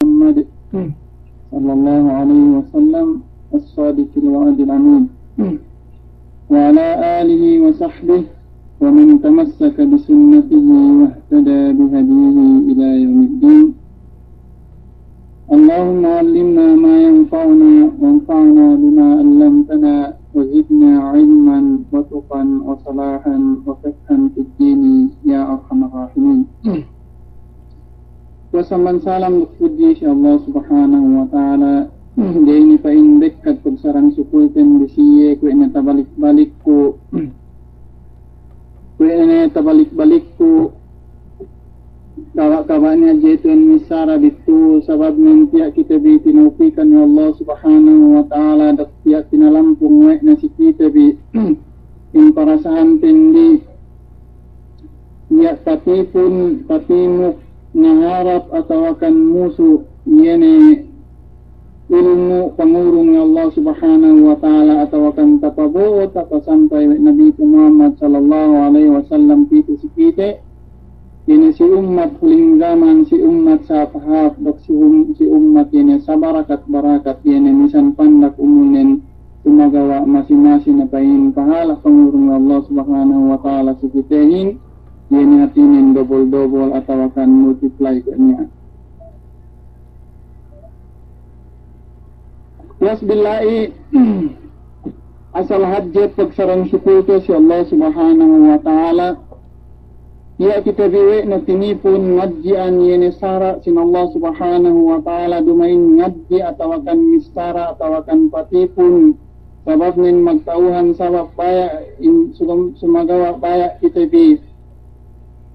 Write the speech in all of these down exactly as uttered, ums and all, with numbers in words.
محمد صلى الله عليه وسلم الصادق الوعد الأمين، وعلى آله وصحبه ومن تمسك بسنته واهتدى بهديه إلى يوم الدين. اللهم علمنا ما ينفعنا وانفعنا بما علمتنا وزدنا علما وتقى وصلاحا وفقها في الدين يا أرحم الراحمين. Kuwe' samban salam duk pudji si Allah Subhanahu wa Ta'ala, ga'i ne pa'in bekkat pagsarang sukulten bi si iye kuwe' ne tabalik-balik ku, kuwe' ne tabalik-balik ku, kaba'-kaba' ne hadja itu'en missara bi tu, sabab nen tiya' kite bi tinawpikan we' Allah Subhanahu wa Ta'ala, duk tiya' tinalampung we' ne si kite bi in parasahanten bi, niya' patipun, patimuk, ngaharap atawakan musu, iye ne ilmu' pangurung Allah Subhanahu wa Ta'ala atawakan tapabo'o, tapasampay we' Nabi Muhammad sallallahu alaihi wasallam pitu si kite, iye ne si ummat huling zaman, si ummat sahāp-hāp, duk si um-, si ummat iye ne sabarakat-barakat, iye ne misan pandak umulnen, sumagawa' masi-masi ne pa'in pahala pangurung Allah Subhanahu wa Ta'ala si kitehin, iye ne hātinen dobol-dobol atawakan multiply kaniya. Wasbillahi, asal hadje pagsarang sukulte si Allah Subhanahu wa Ta'ala, tiya' kite bi we' ne tinipun ngadji'an iye ne sara' sin Allah Subhanahu wa Ta'ala duma'in ngadji' atawakan missara atawakan patipun, sabab nen magta'uhan sabab baya' in sugam-, sumagawa' baya' kite bi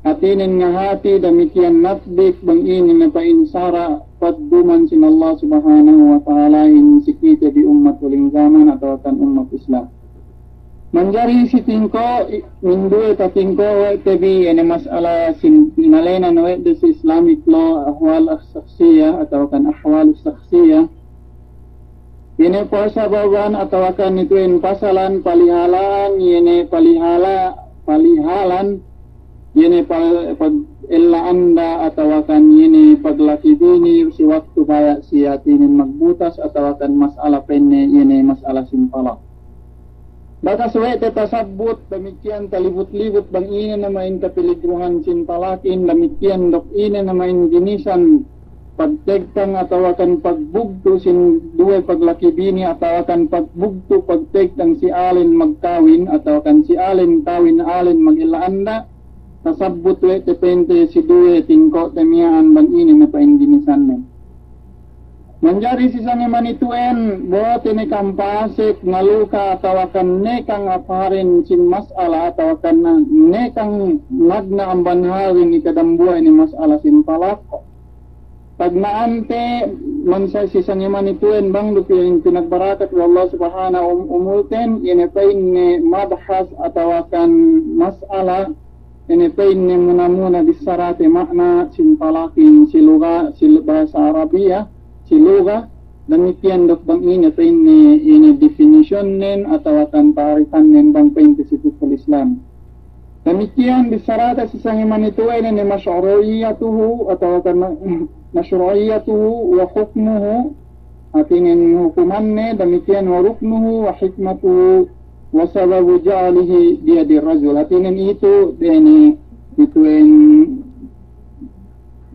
hātinen ngahāti, damikiyan natbik bang ine ne pa'in sara' padduman sin Allah Subhanahu wa Ta'alahin si kite bi ummat huling zaman atawakan ummat Islam. Manjari si tingko', i-, minduwe tatingko' we' te bi, iye ne mas'ala sin pinalenan we' de si Islamic law, ahwal as-shakhsiyah atawakan ahwal as-shakhsiyah. Iye ne pasababan atawakan itu'en pasalan palihalan, iye ne palihala-, palihalan, iye ne pal-, pag-ella anda atawakan iye ne paglaki bini si waktu baya' siye hātinen magbutas atawakan mas'ala pa'inne iye ne mas'ala sin talak. Bakas we' te tasabbut damikiyan talibut-libut bang ine ne ma'in kapeligruhan sin talakin, damikiyan duk ine ne ma'in ginisan pagtegtang atawakan pagbugtu' sin duwe paglaki bini atawakan pagbugtu' pagtegtang si alen magkawin atawakan si alen kawin alen magella anda, tasabbut we' te pa'inte si duwe tingko' te miya'an bang ine ne pa'in ginisannen. Manjari si sangem manitu'en, bo'ote ne kang pasek, ngaluka atawakan ne kang aparen sin mas'ala atawakan ne kang nagna' amban hawin ikadambuwa' ine mas'ala sin talak. Tagna'ante, mansa si sangem manitu'en bang du pinagbarakat we' Allah Subhanahu umulten, ine pa'inne mabhas atawakan mas'ala, ine pa'inne muna-muna bissarate ma'na sin talakin si luga, si bahasa Arabiya, si luga, damikiyan duk bang ine pa'inne, ine definitionnen atawakan ta'rifannen bang pa'inte si fiqhul Islam. Damikiyan bissarate si sangem manitu'en ine mashru'iyatuhu atawakan ma-, mashru'iyatuhu wa hukmuhu, hātinen hukumanne, damikiyan wa ruknuhu wa hikmatuhu wa sababu ja'alihi biyadir rajul. Hātinen itu, deni, itu'en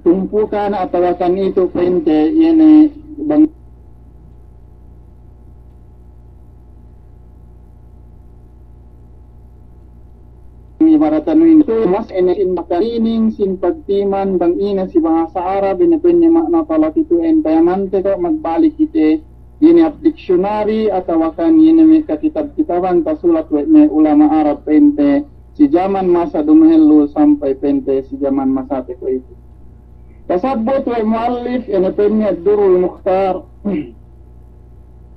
tumpukan atawakan itu pa'inte, iye ne bang Ibaratan inin tu mas ine in makarining sin pagtiman bang ine si bahasa Arab ine pa'inne ma'na talak itu'en, payamante ko' magbalik kite ine hap dictionary atawakan ine me' kakitab-kitaban tasulat we' me' ulama Arab pa'inte si jaman masa dumehellu sampay pa'inte si jaman masate kuwe'itu. Tasabbut we' muallif ine pa'inne Ad-Durrul Mukhtar.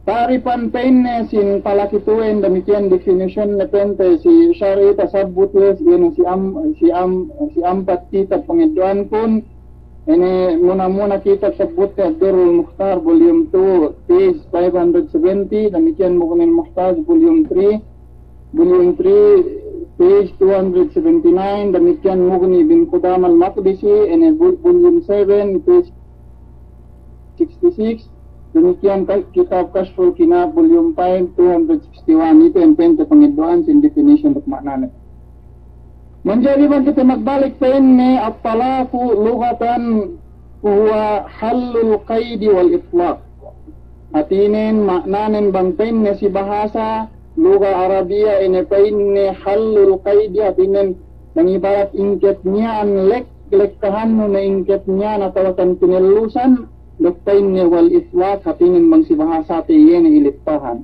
Ta'rifan pa'inne sin talak itu'en, damikiyan definitionne pa'inte si shar'i, tasabbut we' ine si am-, si am-, si ampat kitab pangeddo'ankun. Ine muna-muna kitab sabbutte Ad-Durrul Mukhtar volume two, page five hundred seventy, damikiyan Mughnil Muhtaj volume three, volume three, page two hundred seventy-nine, damikiyan Mughni bin Qudamah Al-Maqdisi, ine vol-, volume seven, page sixty-six, damikkiyan ka-, kitab Kashful Kinaf, volume five, two hundred sixty-one, itu in pa'inte pangeddo'an sin definition duk ma'nane. Manjari bang kite magbalik pa'inne, at-talaqu lughatan huwa hallul qaydi wal itlaq. Hātinen ma'nanen bang pa'inne si bahasa lugha Arabiya ine pa'inne hallul qaydi, hātinen bang ibarat ingket miya'an lek-, lekkahannu ne ingket miya'an atawakan pinellusan, duk pa'inne wal itlaq, hātinen bang si bahasate iye ne ileppahan.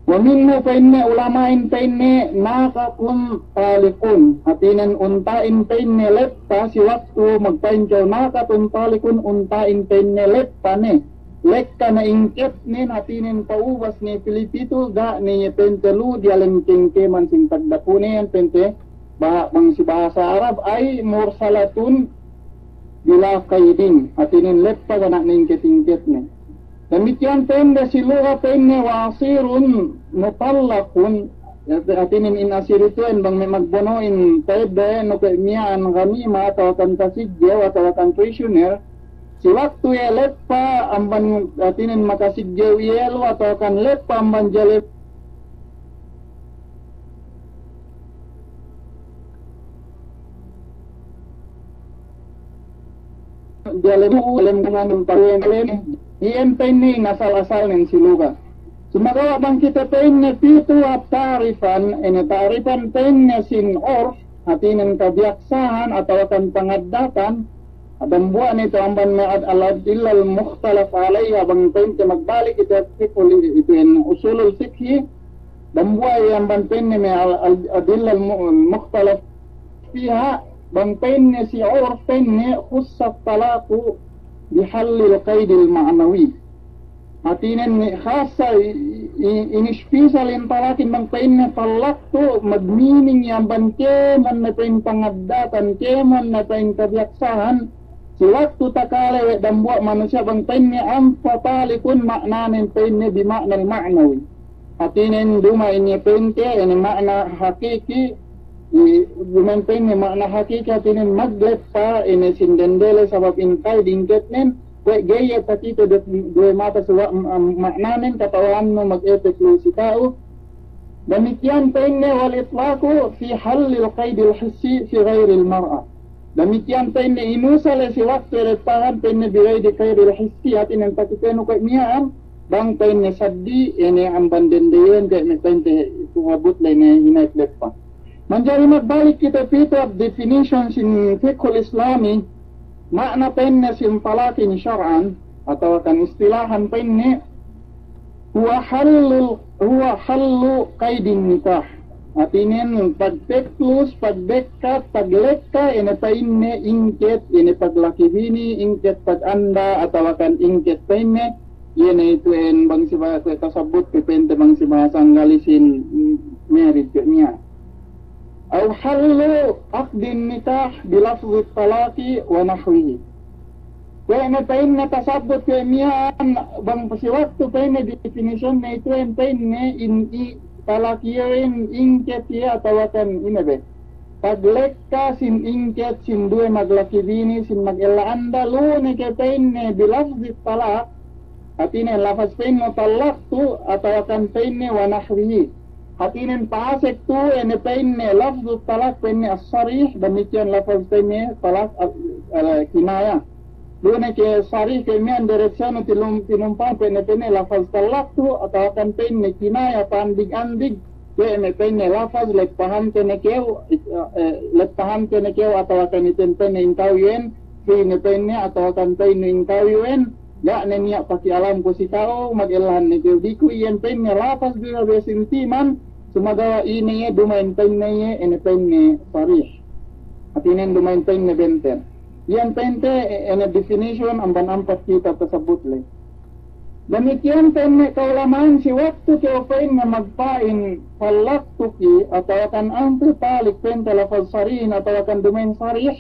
Wa minhu pa'inne ulama'in pa'inne naqatun taliqun. Hātinen unta'in pa'inne leppa si waktu magpa'in kew naqatun taliqun unta'in pa'inne leppa ne. Lekka ne ingketnen hātinen pa'ubas ne pilipitu ga' ne iye pa'inte lu diyalem kengkeman sin tagdapunen pa'inte Ba-, bang si bahasa Arab, ay mursalatun bila qaydin. Hātinen leppa ga' ne ingket-ingketne. Damikkiyan pa'inde si lugha pa'inne wa asirun mutallaqun. Hātinen in asir itu'en bang me' magbono'in pa'eddo'enu kuwe' miya'an ghanima atawakan kasiggew atawakan prisoner. Si waktu iye leppa amban hātinen makasiggew iye lu atawakan leppa amban jale Diyalem, diyalem dengan paruwen diyalem, iyan pa'inne in asal-asalnen si lugha. Sumagawa' bang kite pa'inne pitu at-ta'rifan, ine ta'rifan pa'inne sin urf, hātinen kabiyaksahan atawakan pangaddatan, dambuwa' ne itu amban me' ad-, al-adillal mukhtalaf alayha, bang pa'inte magbalik itu fiqhul, itu in usulul fiqhi, dambuwa' iye amban pa'inne me' al-, al-, adillal mu-, mukhtalaf fiha, bang pa'inne si urf pa'inne khussat talaqu bihallil qaydil ma'nawi. Hātinen khassa i-, i-, ini special in talaqin bang pa'inne talaqtu magmeaning iye amban kēmon ne pa'in pangaddatan, kēmon ne pa'in kabiyaksahan, si waktu takale we' dambuwa' manusiya' bang pa'inne anta taliqun ma'nanen pa'inne bima'nal ma'nawi. Hātinen duma'in iye pa'inte, ine ma'na hakiki, i-, duma'in pa'inne ma'na hakiki, hātinen magleppa, ine sin dende le sabab in qayd ingketnen, we' ga'i iye takite du-, duwe mata suwa' m-, m-, ma'nanen, kata'uhannu mag-epek lu si ka'u. Damikkiyan pa'inne wal itlaqu fi hallil qaydil hissi fi ghayril mar'a. Damikkiyan pa'inne inusal le si waktu leppahan pa'inne bi ghayri qaydil hissi, hātinen takitenu kuwe' miya'an, bang pa'inne saddi, ine amban dende iyan kuwe' me' pa'inte tuhabut le ine hinayek leppa. Manjari magbalik kite pitu at-definition sin fiqhul Islami, ma'na pa'inne sin talaqin shar'an, atawakan istilahan pa'inne, huwa hallul, huwa hallu qaydin nikah. Hātinen pagpeklus, pagbekkat, paglekka, ine pa'inne ingket, ine paglaki bini, ingket paganda, atawakan ingket pa'inne, iye ne itu'en bang si bahasa tasabbut pe pa'inte bang si bahasa Anggalisin, mm, married pe niya'. Aw hallu aqdin nikah bilafzit talaqi wa nahwihi. Kuwe' ne pa'inne tasabbut kuwe' miya'an bang si waktu pa'inne definition ne itu'en pa'inne in i talak iyan ingket iye atawakan ine be. Paglekka sin ingket sin duwe maglaki bini sin magella anda lu ne ke pa'inne bilafzit talak. Hātinen lafaz pa'inne talaqtu atawakan pa'inne wa nahwihi. Hātinen pa'asek tu ine pa'inne lafzut talak pa'inne as-sarih, damikkiyan lafaz pa'inne talak, eh, kinaya. Lu ne ke sarih ke miya'an direksiyanu tilum-, tinumpang pa'inne, pa'inne lafaz talaqtu atawakan pa'inne kinaya pandig-andig. Kuwe' me' pa'inne lafaz leppahante ne kew, eh, leppahante ne kew atawakan iten pa'inne in ka'u iyan, pa'inne pa'inne atawakan pa'inne in ka'u iyan, ga' ne niya' paki'alamku si ka'u, mag'ellahan ne kew. Di ku iyan pa'inne lafaz du iye be sintiman, sumagawa' ine iye duma'in pa'inne iye, ine pa'inne sarih. Hātinen duma'in pa'inne benten. Iyan pa'inte, ine definition amban ampat kitab tasabbut le. Damikkiyan pa'inne ka'ulama'an si waktu kew pa'inne magpa'in talaqtuki atawakan anta talik pa'inte lafaz sarihin atawakan duma'in sarih,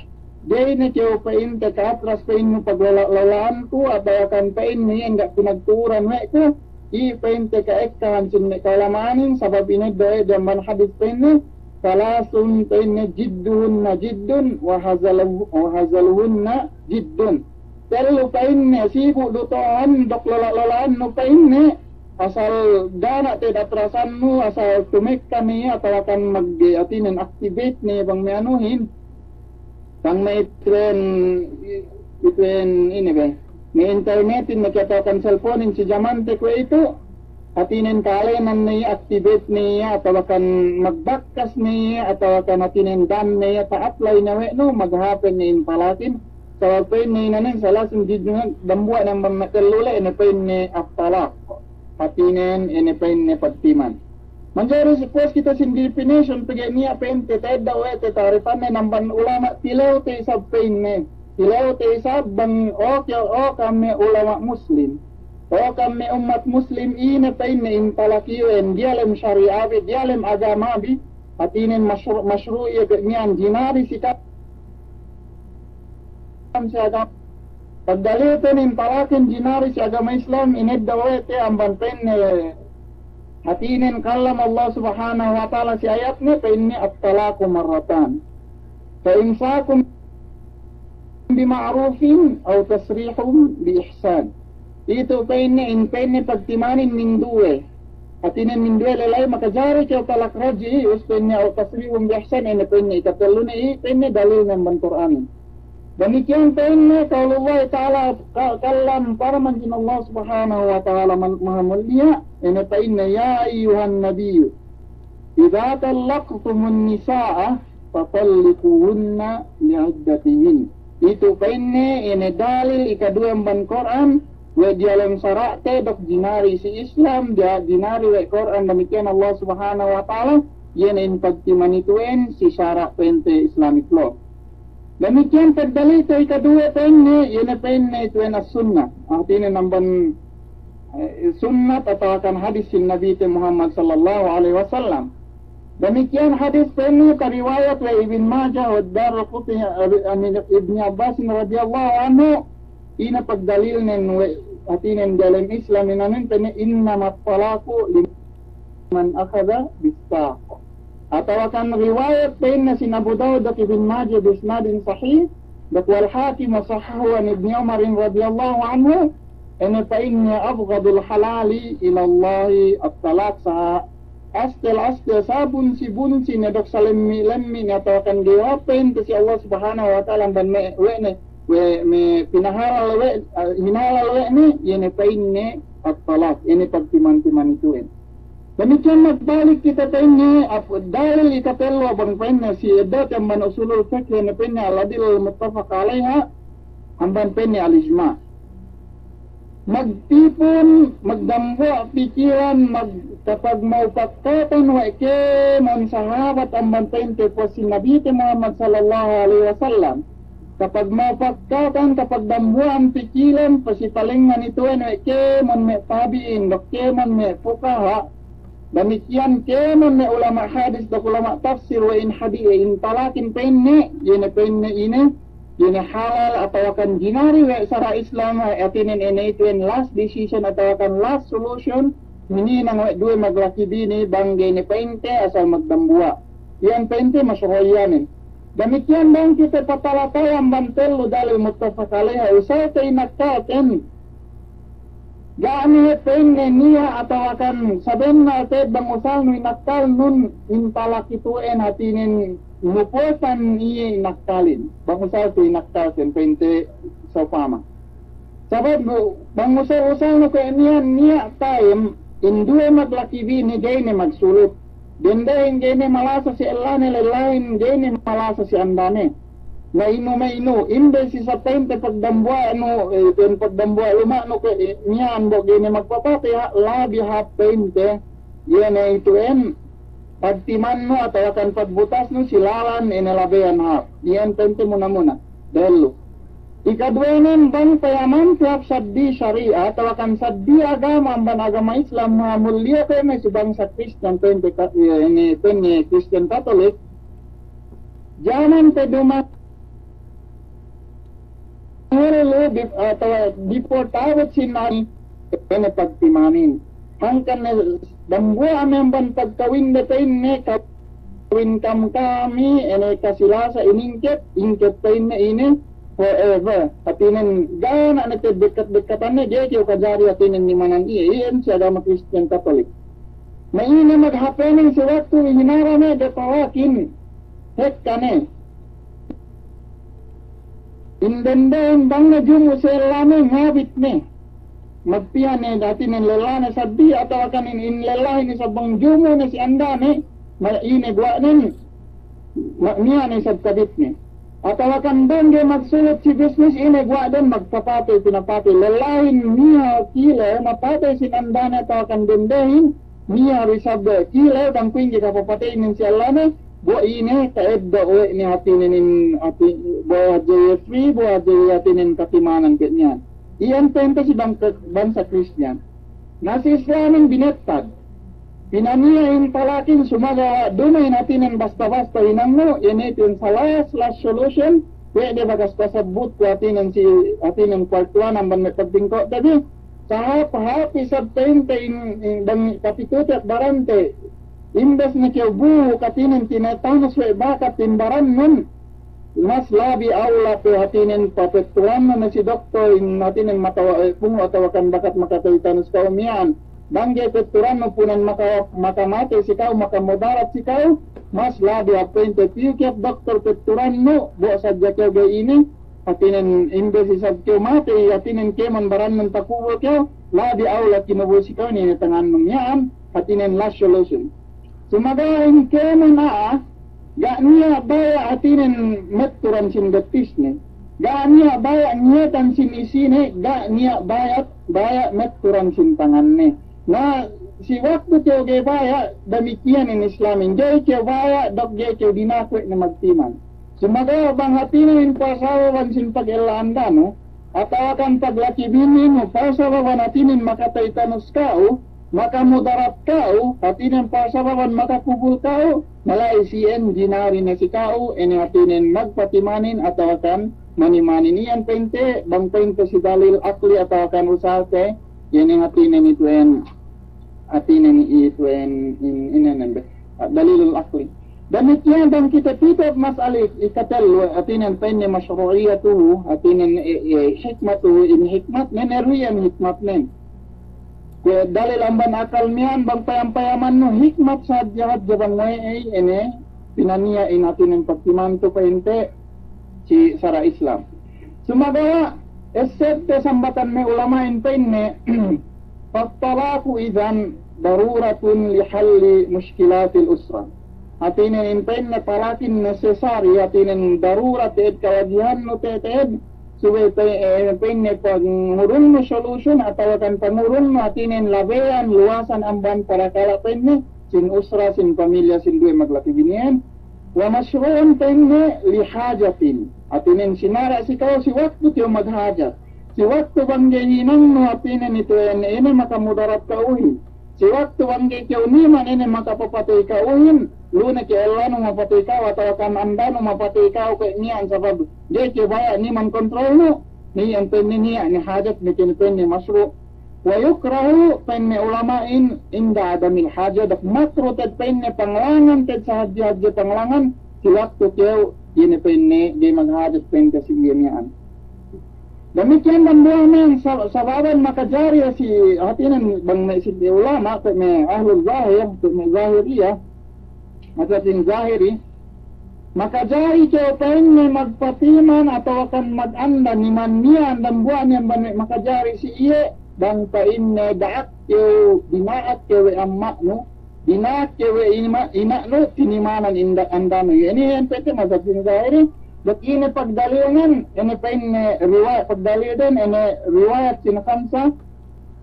ga'i ne kew pa'inte ka'atras pa'innu paglola'-lola'anku atawakan pa'innu iyan ga' pinagtu'uran we' ku, i pa'inte ka'ekkahan sin me' ka'ulama'anin sabab ineddo' we' de amban hadis pa'inne, salasun pa'inne jidduhunna jiddun wa hazalu-, wa hazaluhunna jiddun. tellu pa'inne, sibu' du to'ohan duk lola'-lola'annu pa'inne, asal ga' ne te'ed atrasannu, asal tumekka ne iye atawakan mag-, hātinen activate ne iye bang me' anuhin. Bang me' itu'en, itu'en ine be, me' internetin, me' atawakan cellphonein si jamante kuwe'itu, hātinen kalenan ne iye, activate ne iye, atawakan magbakkas ne iye, atawakan hātinen dam ne iye, ta-apply ne we' nu, maghappen ne in talakin. Sabab pa'inne inanen salasin jidungan dambuwa' ne amban me' tellu le', ine pa'inne at-talak. Hātinen ine pa'inne pagtiman. Manjari si puwas kite sin definition, pegge' niya' pa'inte ta'edda' we' te ta'rifanne amban ulama', tilew te isab pa'inne. Tilew te isab bang, o ke, o ka'am me' ulama' Muslim, o ka'am me' ummat Muslim, ine pa'inne in talak iyu'en diyalem sari'a bi, diyalem agama bi, hātinen mashru', mashru' iye be' miya'an jinari si ka-, si agama. Pagdalilten in talakin jinari si agama Islam, inedda' we' te amban pa'inne, hātinen kalam Allah Subhanahu wa Ta'ala si ayatne, pa'inne at-talaqu marratan. Fa imsakun bima'rufin aw tasrihun bi ihsan. Itu pa'inne, in pa'inne pagtimanin minduwe. Hātinen minduwe le la'i, makajari kew talak raj'i, ubus pa'inne aw tasrihun bi ihsan, ine pa'inne ikatellu ne, i pa'inne dalilnen amban Kur'anin. Damikkiyan pa'inne qaulullahi ta'ala, ka-, kalam parman sin Allah Subhanahu wa Ta'ala man-, maha mulia, ine pa'inne, ya ayyuhan nabiyyu, idza tallaqtumun nisa'a fatalliquhunna li'iddatihin. Itu pa'inne, ine dalil ikaduwe amban Kur'an, we' diyalem sara'te duk jinari si Islam, diya-, jinari we' Kur'an, damikkiyan Allah Subhanahu wa Ta'ala, iye ne in pagtiman itu'en si sara' pa'inte Islamic law. Damikkiyan pagdalil te ikaduwe pa'inne, iye ne pa'inne itu'en as-sunnah. Hātinen amban, eh, sunnat atawakan hadis sin Nabite Muhammad sallallahu alaihi wasallam. Damikkiyan hadis pa'inne kariwayat we' Ibn Majah wa Daraqutni, eh, an Ibni Abbasin radiyallahu anhu, ine pagdalilnen we' hātinen diyalem Islam inanen pa'inne, innamat talaqu li- man akhadha bis-saq. Atawakan riwayat pa'inne sin Abu Dawud duk Ibn Majah bi isnadin sahih, duk wal Hakim wa sahhahahu an Ibni Umarin radiyallahu anhu, ine pa'inne abghadul halali ilallahi at-talaq, sa-, astel-astel, sabunsi-bunsi ne duk salemmi'-lemmi' ne atawakan ga'i hāp pa'inte si Allah Subhanahu wa Ta'ala amban me', we' ne, we' me' pinahalal we', eh, hinalal we' ne, iye ne pa'inne at-talaq, ine pagtiman-timan itu'en. Damikkiyan magbalik kite pa'inne, ap-, dalil ikatellu bang pa'inne si edda' amban usulul fiqh, ine pa'inne al-adillah al-muttafaq alaiha, amban pa'inne al-ijma'. Magtipun, magdambuwa' pikilan, mag-, kapag mau pakkatan we' kēmon sahabat amban pa'inte puwas sin Nabite Muhammad sallallahu alaihi wasallam. Kapag mau pakkatan, kapag dambuwa'an pikilan, pasipalengngan itu'en we' kēmon me' tabi'in, duk kēmon me' fuqaha', damikkiyan kēmon me' ulama' hadis duk ulama' tafsir we' in hadi-, in talakin pa'inne, iye ne pa'inne ine, iye ne halal atawakan jinari we' sara' Islam, hātinen ine itu'en last decision atawakan last solution, hininang we' duwe maglaki-bini bang ga'i ne pa'inte asal magdambuwa'. Iyan pa'inte mashru' iyanin. Damikkiyan bang kite patala-tala amban tellu dalil muttafaq alaiha, usal te inakkalten. Ga' ne pa'inne niya' atawakan sabennal te bang usalnu inakkalnun in talak itu'en, hātinen lupusan iye inakkalin. Bang usal te inakkalten pa'inte sa'upama. Sabab bu, bang usal-usalnu kuwe' niya', niya' time, in duwe maglaki-bini ga'i ne magsulut. Dendehin ga'i ne malasa si ellane, lellahin ga'i ne malasa si andane. Na inu me' inu, imbe si sa pa'inte pagdambuwa'nu, eh, pa'in pagdambuwa' luma'nu kuwe' niya' ambo ga'i ne magpapatey, ha, labi hāp pa'inte, iye ne itu'en, pagtimannu atawakan pagbutasnu si lalan ine labeyan hāp. Iyan pa'inte muna-muna. Dellu. Ikaduwenen bang payaman tu hāp saddi sari'at, atawakan saddi agama amban agama Islam, ha, mulliya pa'inne si bangsa Kristiyan, pa'inte ka-, iye, ine, pa'inne Kristiyan Katolik. Jaman pe duma'in Hello, bif-, atawa before ta'abut si nani, ine pagtimanin. Hangkan ne dambuwa' amban pagkawinde pa'inne, kawin kam kami, ine kasilasa iningket, ingket pa'inne ine, forever. Hātinen ga' ne te bekkat-bekkatan ne, ga'i kew kajari hātinen nimanan iye. Iyan si agama Kristiyan Katolik. Na ine maghappening si waktu hinara ne de talakin, hekka ne. In denden bang ne jumu' si ellane, ngabit ne. Magpiha ne hātinen lellane saddi, atawakan in, in lellahin isab bang jumu' ne si andane, ma-, ine guwa'nen, ma-, niya' ne isab kabitne. Atawakan bang ga'i magsulut si bisnis, ine guwa'den magpapatey, pinapatey. Lellahin niya' kile, mapatey sin andane atawakan dendehin, niya' du isab kile, bang kuwe' ingge kapapateynen si ellane, bu ine ka'eddo' we' ne hātinen in, hāti-, bu hadja iye free, bu hadja iye hātinen katimanan kuwe' niya'. Iyan pa'inte si bang-, bangsa Kristiyan. Na si Islamin binettad. Pinaniya' in talakin sumagawa' duma'in hātinen basta-basta hinangnu, iye ne itu in salas, last solution, kuwe' de bakas tasabbutku hātinen si, hātinen part one amban me' pagtingko'te bi, sahāp-hāp isab pa'inte in, in bang kapitute barante, imbes ne kew bu hātinen tinetanus we' bakat in barannun, mas labi awla pe hātinen papetturannu ne si doktor in hātinen matawa, eh, pungu' atawakan bakat makataytanus ka'u miya'an. Bang ga'i petturannu punan maka-, makamatey si ka'u, makamudarat si ka'u, mas labi hāp pa'inte piyu ke hāp doktor petturannu, bu sadja kew ga'i ine, hātinen imbes isab kew matey, hātinen kēmon barannun takubul kew, labi awla kinubul si ka'u ine tangannu miya'an, hātinen last solution. Sumagawa' in kēmon a'a, ga' niya' baya' hātinen metturan sin bettisne. Ga' niya' baya' ngiyetan sin isine, ga' niya' baya', baya' metturan sin tanganne. Na, si waktu kew ga'i baya', damikiyan in Islamin. Ga'i kew baya', duk ga'i kew dina'ak we' ne magtiman. Sumagawa' bang hātinen in pasababan sin pagella andanu, atawakan paglaki bininu, pasababan hātinen makataytanus ka'u, makamudarat ka'u, hātinen pasababan makakubul ka'u, mala'i si iyan jinari ne si ka'u, ine hātinen magpatimanin atawakan manimanin iyan pa'inte, bang pa'inte si dalil akli atawakan usahate, ine hātinen itu'en, hātinen itu'en, in, ine nembe, dalilul akli. Damikiyan bang kite pī te mas'ala ikatellu, hātinen pa'inne mashru'iyatuhu, hātinen, e, e, hikmatuhu, in hikmatnen, e, ruwiyan hikmatnen. Kuwe' dalil amban akal miya'an bang payam-payamannu hikmat sadja hadja bang we'ey ine pinaniya' in hātinen pagtimantu pa'inte si sara' Islam. Sumagawa' essebte sambatan me' ulama'in pa'inne, فالطلاق إذن ضرورة لحل مشكلات الأسرة. Hātinen in pa'inne talakin necessary, hātinen darurat te'ed kawajihannu te-, te'ed, subey pe-, eh, pa'inne pangurungnu solution atawakan pangurungnu hātinen labeyan luwasan amban parakala' pa'inne, sin usra, sin pamilya, sin duwe maglaki biniyan. Wa mashru'un pa'inne li hajatin. Hātinen sinara' si ka'u si waktu kew maghajat. Si waktu bang ga'i hinangnu hātinen itu'en ine makamudarat ka'uhin. Si waktu bang ga'i kew niman ine makapapatey ka'uhin, lu ne ke ellanu mapatey ka'u atawakan andanu mapatey ka'u kuwe' miya'an sabab ga'i kew baya' niman kontrolnu, niya' pa'inne niya' ne hajat ne kene pa'inne mashru'. Wa yukrahu pa'in me' ulama'in inda adamil haja, duk makruh te'ed pa'inne panglangan te'ed sahadje-hadje panglangan, si waktu kew ine pa'inne ga'i maghajat pa'inte si iye miya'an. Damikiyan dambuwa' men sa-, sababan makajari si hātinen bang me' si ulama', pe me' ahlul zahir, pe me' zahiriyah, masa sin zahiri, makajari kew pa'inne magpatiman atawakan maganda niman miya'an dambuwa' niyan bang me' makajari si iye, bang pa'inne da'ak kew, dina'ak kew we' amma'nu, dina'ak kew we' ima-, ina'nu, tinimanan inda-, andanu. Iye inin pa'inte mazhab sin zahiri, duk ine pagdalilnen, ine pa'inne riwayat pagdalilden, ine riwayat sin khamsa,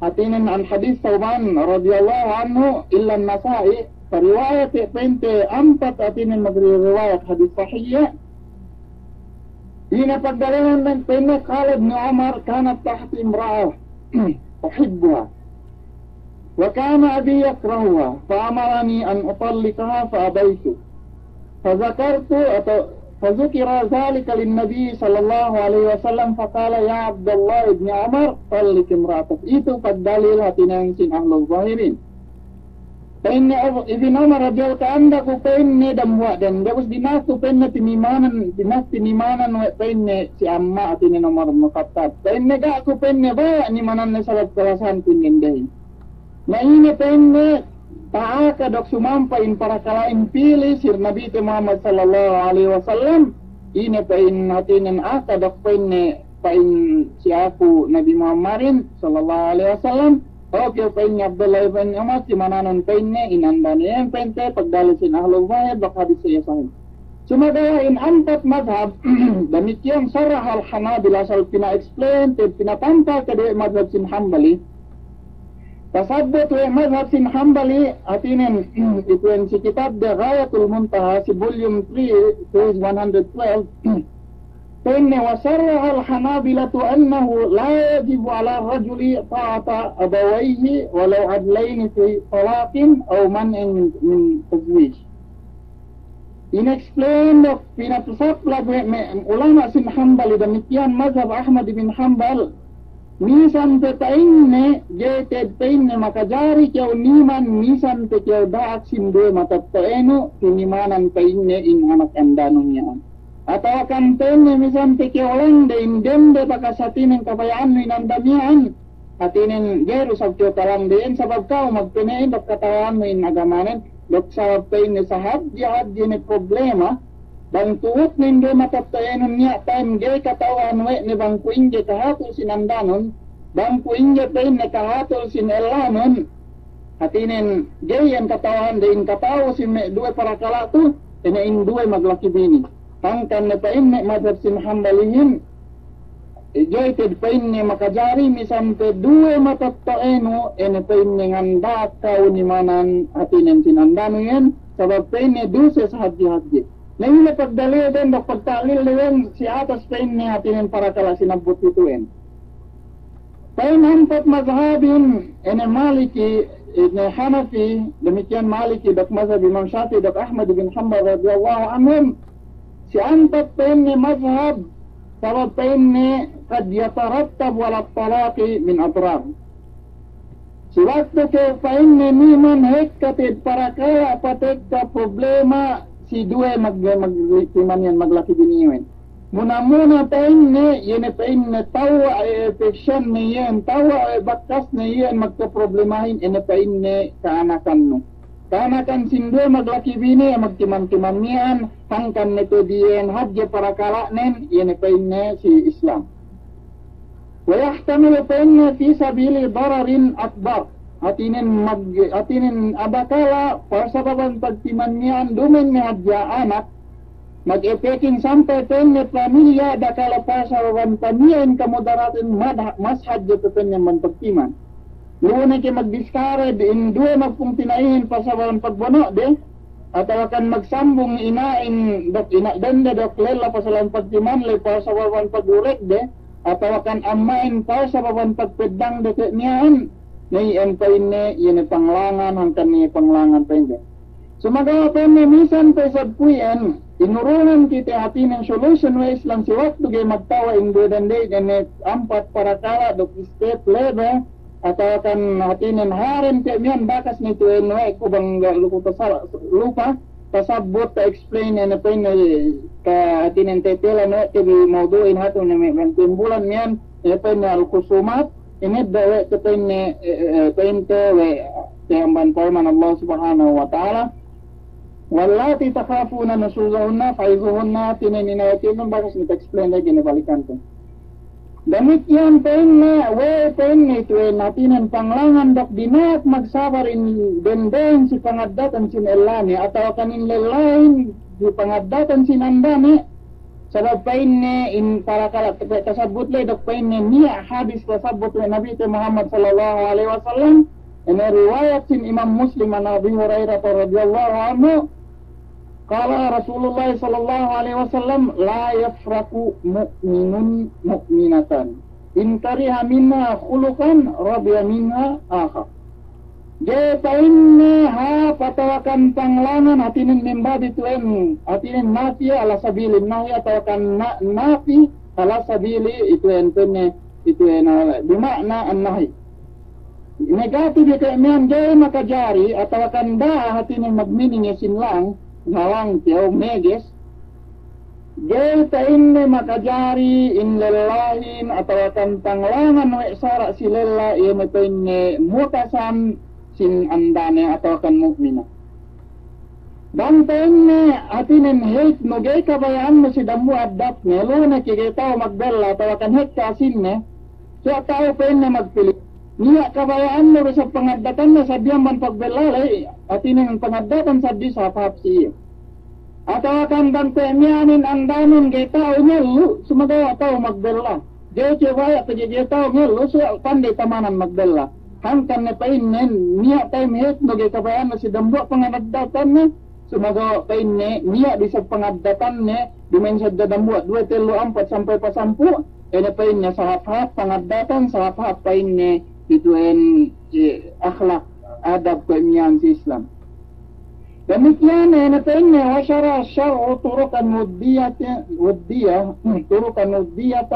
hātinen an hadis Thawban radiyallahu anhu, illa Nasa'i, riwayat pa'inte ampat hātinen magri-, riwayat hadis sahih, Ine pagdalilnen pa'inne, قال ابن عمر: كانت تحتي امرأة أحبها وكان أبي يكرهها فأمرني أن أطلقها فأبيت فذكرت، atau فذكر ذلك للنبي صلى الله عليه وسلم فقال: يا عبد الله بن عمر، طلق امرأتك. Itu pagdalil hātinen sin ahlul zahirin. Pa'inne Abu, Ibn Umar radiyallahu ta'ala anhu, pa'inne dambuwa' den, debus dina'ak ku pa'inne tinimanan, dina'ak tinimanan we' pa'inne si amma' hātinen Umar bin Khattab. Pa'inne ga' ku pa'inne baya' nimananne sabab kalasahan pa'inne dehin. Na ine pa'inne ta'aka duk sumampa in parakala'in pili si Nabite Muhammad sallallahu alaihi wasallam, ine pa'in hātinen aka duk pa'inne pa'in si aku Nabi Muhammadin sallallahu alaihi wasallam, oke pa'inne Abdullah ibn Umar, timananun pa'inne in andanu iyan pa'inte pagdalil sin ahlul zahir duk hadis iye sahih. Sumagawa' in ampat madhab, damikkiyan sarrahal Hanabila asal pina-explain, te pinatampal te duwe madhab sin Hanbali. Tasabbut we' madhab sin Hanbali, hātinen, ituwen si kitab de Ghayatul Muntaha, si volume three, page one hundred twelve. Pa'inne, وصرح الحنابلة أنه لا يجب على الرجل طاعة أبويه ولو عدلين في طلاق أو منع من، من تزويج. In-explain duk pinatusaplag we' me' ulama' sin Hanbali, damikkiyan madhab Ahmad ibn Hanbal. Misan pe pa'inne, ga'i te'ed pa'inne makajari kew niman, misan pe kew da'ak sin duwe matetto'enu, tinimanan pa'inne in anak andanu miya'an. Atawakan pa'inne misan pe kew langde in dende bakas hātinen kabaya'annu in anda miya'an, hātinen ga'i du isab kew talangde iyan sabab ka'u magpene' in duk kata'uhannu in agamanen, duk sabab pa'inne sahadje-hadje ne problema, bang tu'utnen ga'i matetto'enun niya' pa'in ga'i kata'uhan we' ne bang kuwe' ingge kahatul sin andanun, bang kuwe' ingge pa'inne kahatul sin ellanun, hātinen ga'i iyan kata'uhande in kata'u sin me' duwe parakala' tu, ine in duwe maglaki bini. Hangkan ne pa'inne madhab sin Hanbalihin, ga'i te'ed pa'inne makajari misan pe duwe matetto'enu, ine pa'inne nganda'ak ka'u nimanan hātinen sin andanu iyan, sabab pa'inne duse sahadje-hadje. Na ine pagdalilden duk pagta'lilden si atas pa'inne hātinen parakala' sinabbut ituwen. Pa'in ampat madhabin, ine Maliki, ine Hanafi, damikkiyan Maliki, duk madhab Imam Shafi'i, duk Ahmad bin Hanbal radiyallahu anhum. Si ampat pa'inne madhab, sabab pa'inne قد يترتب على الطلاق من أضرار. Si waktu kew pa'inne niman hekka te'ed parakala' patekka problema si duwe mag-, mag-, timan iyan maglaki bini iyan. Muna-muna pa'inne, iye ne pa'inne tawwa' e affection ne iyan, tawwa' e bakas ne iyan magkaproblemahin, ine pa'inne ka'anakannu. Ka'anakan sin duwe maglaki bini, magtiman-timan miya'an, hangkan ne te'ed iyan hadje parakala'nen, iye ne pa'inne si Islam. ويحتمل pa'inne في سبيل ضرر أكبر. Hātinen mag-, hātinen adakala' parsababan pagtiman miya'an duma'in ne hadja anak, mag-epekin sampay pa'inne pamilya, adakala' parsababan pamilya in kamudaratin mad-, mas hadje pe pa'inne amban pagtiman. Lu'u ne ke mag-discourage in duwe magpungtina'ihin parsababan pagbono'de, atawakan magsambung ina'in duk ina' dende duk lella pasalan pagtiman le parsababan pagdurekde, atawakan amma'in parsababan pagpeddangde ke' miya'an, ne iyan pa'inne, iye ne panglangan, hangkan ne panglangan pa'inde. Sumagawa' pa'inne misan pe isab kuwe' iyan, inurungan kite hātinen solution we' Islam si waktu ga'i magtawwa' in duwe dende, ine ampat parakala' duk step lebe, atawakan hātinen harem ke' miya'an bakas ne tu'en we' ku bang ga' lupa tasa-, lupa tasabbut, ta-explain ine pa'inne ka hātinen tetelan we' te bi mawdu'in hatu ne me' bang tu'en bulan miya'an, ine pa'inne al-khusumat, ine da we' te pa'inne, e, e, e, pa'inte we' te amban parman Allah Subhanahu wa Ta'ala, واللاتي تخافون نشوزهن فعظوهن, hātinen ine we' te bakas ne ta-explain lagi' ne balikan te. Damikkiyan pa'inne, we' pa'inne ituwen hātinen panglangan duk dina'ak magsabar in dendehin si pangaddatan sin ellane, atawakan in lellahin si pangaddatan sin andane, sabab pa'inne in parakala' te-, tasabbut le duk pa'inne niya' hadis tasabbut we' Nabite Muhammad sallallahu alaihi wasallam, ine riwayat sin Imam Muslim an Abi Hurairah radiyallahu anhu, قال رسول الله صلى الله عليه وسلم: لا يفرق مؤمن مؤمنة إن كره منها خلقا رضي منها آخر. Ga'i pa'inne hāp atawakan panglangan, hātinen min babi tu'en, hātinen nafi ala sabili nahi atawakan na-, nafi ala sabili itu'en pa'inne, itu'en, ah, bima'na an-nahi. Negative iye kuwe' miya'an ga'i makajari, atawakan da'a hātinen magmining iye sin lang, ngalang kew meges. Ga'i pa'inne makajari in lellahin atawakan panglangan we' sara' si lella, iye ne pa'inne mutasan sin andane atawakan mu'mina. Bang pa'inne hātinen hate nu ga'i kabaya'annu si dambuwa' addatne, lu ne ke ga'i ta'u magbella atawakan hekka asinne, suwa' ta'u pa'inne magpili'. Niya' kabaya'annu bi isab pangaddatanne, saddi amban pagbella ley, hātinen pangaddatan saddi sahāp-hāp si iye. Atawakan bang kuwe' miya'an in andanun ga'i ta'u ngellu, sumagawa' ta'u magbella. Ga'i ke baya' pegge' ga'i ta'u ngellu, suwa' pandey tamanan magbella. Hangkan ne pa'inne, niya' time hate nu ga'i kabaya'annu si dambuwa' pangaddatanne, sumagawa' pa'inne, niya' du isab pangaddatanne, duma'in sadja dambuwa' duwe, tellu, ampat, sampay pa sampū', ine pa'inne sahāp-hāp pangaddatan, sahāp-hāp pa'inne, itu'en, eh, akhlak, adab kuwe' miya'an si Islam. Damikkiyan, eh, ne pa'inne, وشرع الشرع طرقا ودية، ودية، طرقا ودية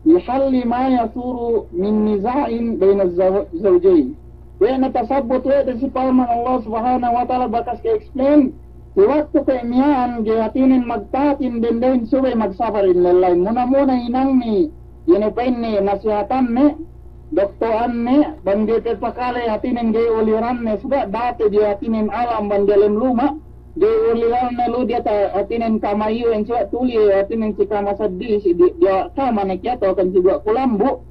لحل ما يثور من نزاع بين الزو-، الزوجين. Kuwe' ne tasabbut we' te si palman Allah Subhanahu wa Ta'ala bakas ke-explain, si waktu kuwe' miya'an ga'i hātinen magtahatin dendehin subey magsabar in lellahin. Muna-muna hinangni, iye ne pa'inne nasihatanne, dokto'anne, bang ga'i pe pakale hātinen ga'i uliranne, suga' date diye hātinen alam bang diyalem luma', ga'i uliranne lu diya' ta-, hātinen kama iyu'en suga' tuli hātinen si kama saddi, si di-, diya' kama ne kiya atawakan si duwa' kulambu',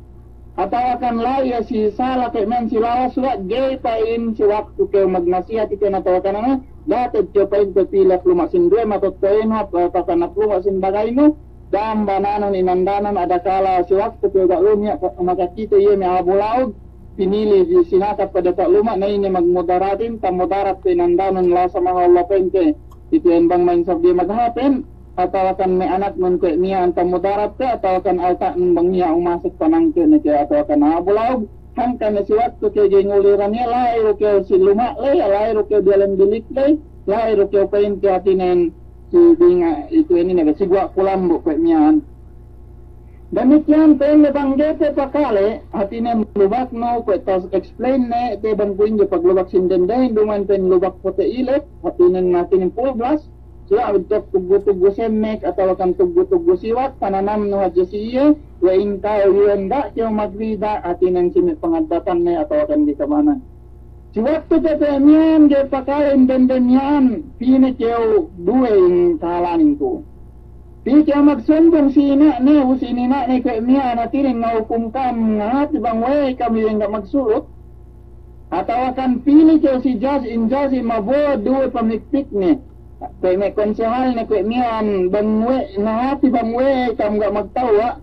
atawakan la'i si sala ke men si lawas suga' ga'i pa'in si waktu kew magnasihat iten atawakan anu, date kew pa'in pe pī lap luma' sin duwe matotto'enu atawakan lap luma' sin bagaynu, dambananun inandanun adakala si waktu kew ga' lu niya' makakite iye me' abu laug, pinili' di sinakat pe diyata' luma' na ine magmudaratin, tamudarat pe inandanun la samahallah pa'inte, itu'en bang ma'in sabdi maghapen, atawakan me' anaknun kuwe' miya'an tamudarat pe, atawakan alta'nun bang niya' umasek panangke ne ke atawakan abu laug, hangkan ne si waktu kew ga'i nguliran iye, la'i du kew si luma' ley, la'i du kew diyalem bilik ley, la'i du kew pa'inte hātinen si dinga itu'en ine be si guwa' kulambu' kuwe' miya'an. Damikkiyan pa'inne bang ga'i pe pakale, hātinen lubaknu kuwe' ta-explain ne te bang kuwe' inje paglubak sin dendehin duma'in pa'in lubak pote' ilek, hātinen, hātinen full blast, suwa' tuggu-tuggu semmek atawakan tuggu-tuggu siwak, pananamnu hadja si iye, we' in ka'u iyan ga' kew magrida, hātinen si me' pangaddatanne atawakan ga'i kamanan. Si waktu pe kuwe' miya'an ga'i pakale in dende miya'an, pī ne kew duwe in kahalanin ku. Pī kew magsumbung si ina'ne, us in ina'ne kuwe' miya'an hātinen ngahukum kam, ngahati bang we'ey kam iyan ga' magsulut. Atawakan pī ne kew si judge, in judge mabo'o duwe pamikpikne. Kuwe' me' konsehalne kuwe' miya'an bang we', ngahati bang we'ey kam ga' magtawwa'.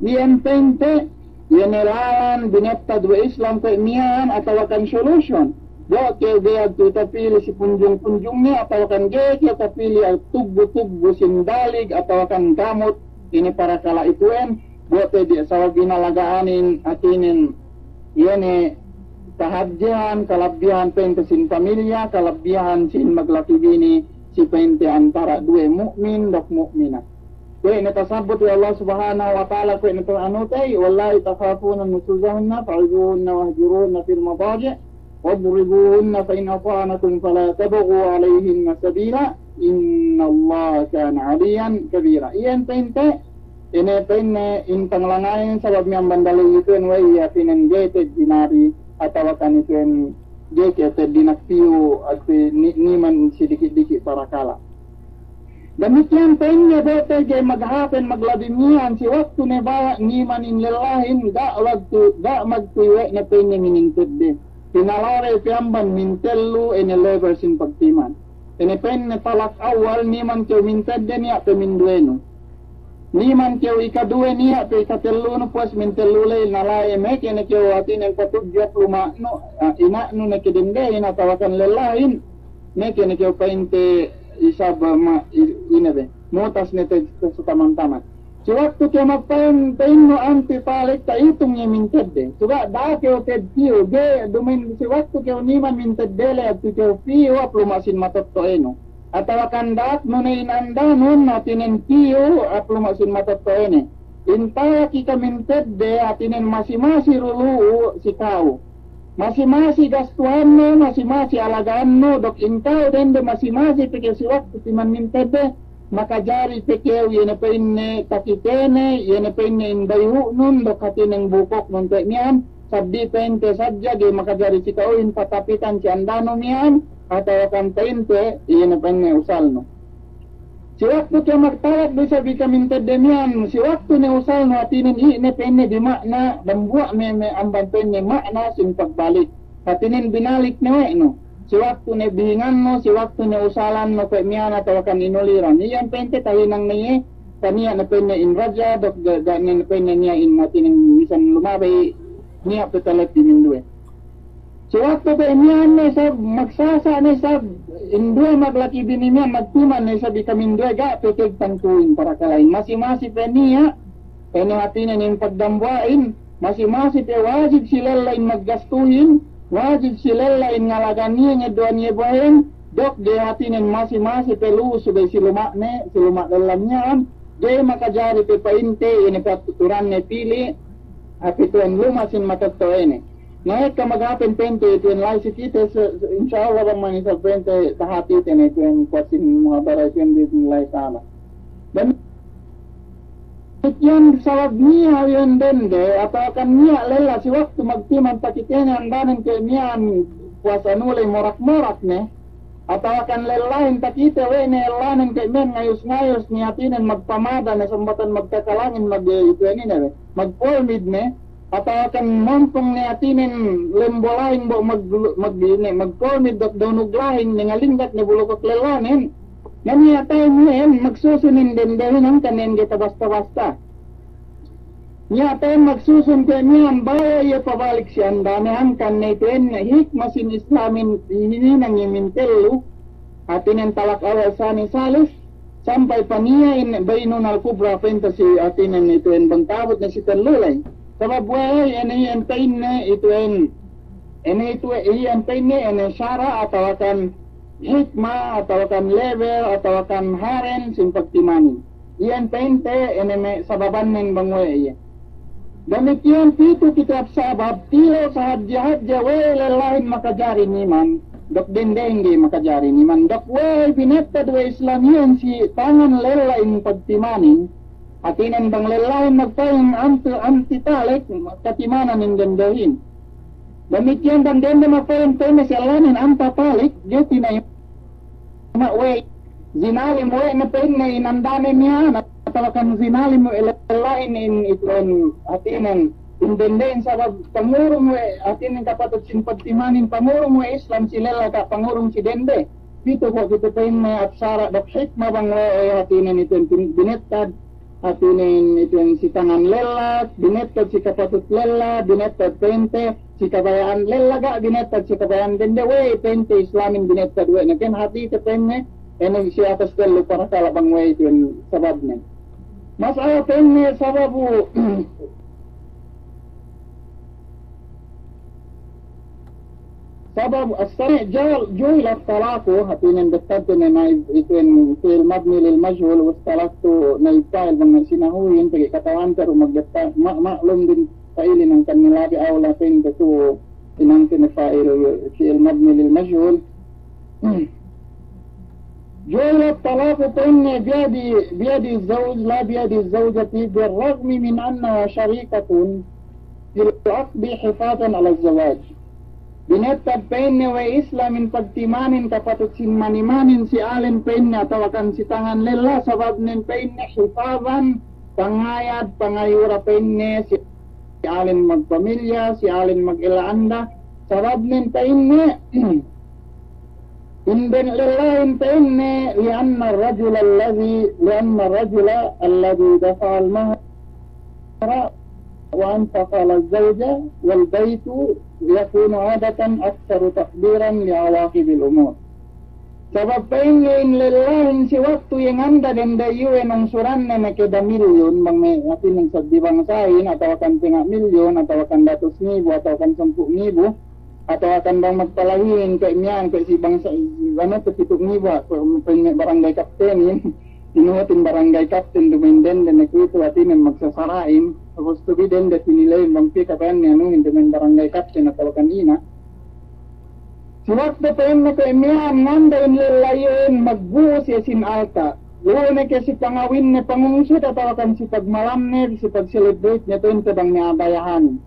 Iyan pa'inte, iye ne lalan binettad we' Islam kuwe' miya'an atawakan solution. Ga' kew ga'i hadtu tapili' si punjung-punjungne atawakan ga'i kew tapili' tuggu-tuggu sin dalig atawakan gamut, ine parakala' itu'en, ga' te di' sabab inalaga'anin hātinen, iye ne kahadjehan, kalabbihan pa'inte sin pamilya, kalabbihan sin maglaki bini, si pa'inte antara' duwe mu'min duk mu'minat. Kuwe' ne tasabbut we' Allah Subhanahu wa Ta'ala, kuwe' ne ta'anute, واللائي تخافون نشوزهن فعظوهن واهجروهن في المضاجع واضربوهن فإن أطعنكم فلا تبغوا عليهن سبيلا إن الله كان عليا كبيرا. Iyan pa'inte, ine pa'inne in panglanga'in sabab miya'an bang dalil itu'en we' iye hātinen ga'i te'ed dinari atawakan itu'en ga'i ke te'ed dinakpiyu, ati ni-, niman si diki'-diki' parakala'. Damikkiyan pa'inne, bete ga'i maghapen maglabi miya'an si waktu ne baya' niman in lellahin, ga' waktu, ga' magtuy we' ne pa'inne minintedde. Pinalare pe amban mintellu ine level sin pagtiman. Ine pa'inne talak awwal niman kew mintedde niya' pe minduwenu. Niman kew ikaduwe niya' pe ikatellunu puwas mintellu ley nala'i, meke ne kew hātinen patudju hap luma'nu, ah, ina'nu ne ke dendehin atawakan lellahin. Meke ne kew pa'inte isab ma-, i-, ine be, mutas ne te, te sataman-taman. Si waktu kew magpa'in, pa'innu anti talik ta'itung iye mintedde. Suga' da'a kew te'ed piyu, ga'i duma'in si waktu kew niman mintedde ley hadtu kew piyu hap luma' sin matotto'enu. Atawakan da'aknu ne inandanun hātinen piyu hap luma' sin matotto'ene. In talak ikamintedde hātinen masi-masi du lu'u si ka'u. Masi-masi gastuhannu, masi-masi alagahannu, duk in ka'u dende masi-masi pe kew si waktu timan mintedde, makajari pe kew iye ne pa'inne takitene, iye ne pa'inne in bayhu'nun, duk hātinen bukoknun pe miya'an, sabdi pa'inte sadja ga'i makajari si ka'uhin patapitan si andanu miya'an, atawakan pa'inte iye ne pa'inne usalnu. Si waktu kew magtalak du isab ika mintedde miya'an, si waktu ne usalnu hātinen i' ne pa'inne bi ma'na, dambuwa' me', me' amban pa'inne ma'na sin pagbalik. Hātinen binalik ne we' nu. Si waktu ne bihingannu, si waktu ne usalannu kuwe' miya'an atawakan inuliran. Iyan pa'inte tahinang ne iye, taniya' ne pa'inne in raja, duk ga', ga' ne pa'inne niya' in hātinen misan lumabey niya' pe talep di minduwe. Si waktu pe miya'an ne isab, magsasa' ne isab, in duwe maglaki bini miya'an magtiman ne isab ika minduwe ga' pe keg tantuhin parakala in. Masi-masi pe niya', ine hātinen in pagdambuwa'in, masi-masi pe wajib si lella in maggastuhin, wajib si lella in ngalagan iye ngeddo'an iye bohe'en, duk ga'i hātinen masi-masi pe lu'u subey si luma'ne, si luma' lella miya'an, ga'i makajari pe pa'inte, ine pe atuturanne pili', hāp itu'en luma' sin matetto'ene. Na ekka maghapen pa'inte itu'en la'i si kite, se-, se-, insya Allah bang mani isab pa'inte tahatite ne itu'en kuwe' sin muhadara itu'en bi'idhnillahi ta'ala. Damikkiyan sabab niya' iyan dende, atawakan niya' lella si waktu magtiman takitene andanen kuwe' miya'an puwasa nuley morak-morak ne, atawakan lellahin takite we' ne lellanen kuwe' miya'an ngayus-ngayus ne hātinen magpamada ne sambatan magkakalangin mag-, itu'en ine we', magpolmid ne, atawakan mompong ne hātinen lembolahin bo' mag-, mag-, ine, magpolmid duk dunug lahin ne ngalinggat ne bulukuk lellanen. Na niya' ta'u miya'an magsusun in dendehin hangkan ne ga'i tabasta-basta. Niya' ta'u magsusun kuwe' miya'an baya' iye pabalik si andane hangkan ne itu'en hikma sin Islamin hininang iye mintellu, hātinen talak awal sani salis, sampay pa niya' in Bainunal Kubra pa'inte si hātinen itu'en bang ta'abut ne si tellu ley. Sabab we'ey ine iyan pa'inne itu'en, ine itu'en iyan pa'inne ine sara' atawakan hikma atawakan level atawakan haren sin pagtimanin. Iyan pa'inte ine me' sababannen bang we'ey iye. Damikkiyan pitu kitab sabab, tilo' sahadje-hadje we'ey lellahin makajari niman, duk dendehin ga'i makajari niman, duk we'ey binettad we' Islamiyan si tangan lella in pagtimanin, hātinen bang lellahin magpa'in anti, anti talek, katimanan in dendehin. Damikkiyan bang dende magpa'in pa'inne si lellanen anta talek, ga'i tinay- ma' we' zinalim we' ne pa'inne in andane miya'an, atawakan zinalim we' lellahin in itu'en hātinen in dendehin sabab pangurung we' hātinen kapatut sin pagtimanin pangurung we' Islam si lella ka' pangurung si dende. Pitu ko' pitu pa'inne hap sara' duk hikma bang we'ey hātinen itu'en bin-, binettad hātinen itu'en si tangan lella, binettad si kapatut lella, binettad pa'inte si kabaya'an lella ga' binettad si kabaya'an dende, we'ey pa'inte Islamin binettad we' ne, ken hātite pa'inne, ine si atas tellu parakala' bang we'ey itu'en sababnen. Mas'ala pa'inne sababu Sabab as-sani' jal-, ju'ila at-talaqu, hātinen bettadte ne naib itu'en fi'il mabni lil majhul, was talaqtu naib fa'il bang me' si nahuhin, pegge' kata'uhante du magbetta-, ma-, ma'lum din fa'ilin hangkan ne labi awla pa'inte tu'u inangte ne fa'il fi'il mabni lil majhul. Ju'ila at-talaqu pa'inne biyadi, biyadi zawj, la biyadi zawjati, birragmi min annaha sharikatun fil aqdi hifazan ala zawaj. Binettad pa'inne we' Islamin pagtimanin kapatut sin mani-manin si alen pa'inne atawakan si tangan lella, sababnen pa'inne hifazan, pangayad, pangayura pa'inne si alen magpamilya, si alen mag-ella anda, sababnen pa'inne in ben lellahin pa'inne, li'anna ar-rajula alladhi, li'anna ar-rajula alladhi dafa'al mahra wa anfaqa ala az-zawja wal baytu yakunu adatan aktharu taqdiran li awaqibil umur. Sabab pa'inne in lellahin si waktu iye nganda dende iyu'en ungsuranne ne ke damilyun, bang me' hātinen saddi bangsahin, atawakan tenga' milyun, atawakan datus ngibu, atawakan sampū' ngibu, atawakan bang magpalahihin ke' miya'an ke' si bangsa, anu, ke' pitu' ngibu, pa'in me' barangay kaptenin, inuhutin barangay kapten duma'in dende ne kuwe'itu hātinen magsasara'in, supposed to be dende tinilehin bang piye kabaya'anne anuhin duma'in barangay kapten. atawakan ina'. Si waktu pa'inne kuwe' miya'an nganda in lella iyan magbu'us iye sin alta'. Lu'u ne ke si pangawinne pangungsud atawakan si pagmalamne, si pag-celebrate ne pa'inte bang niya' bayahan.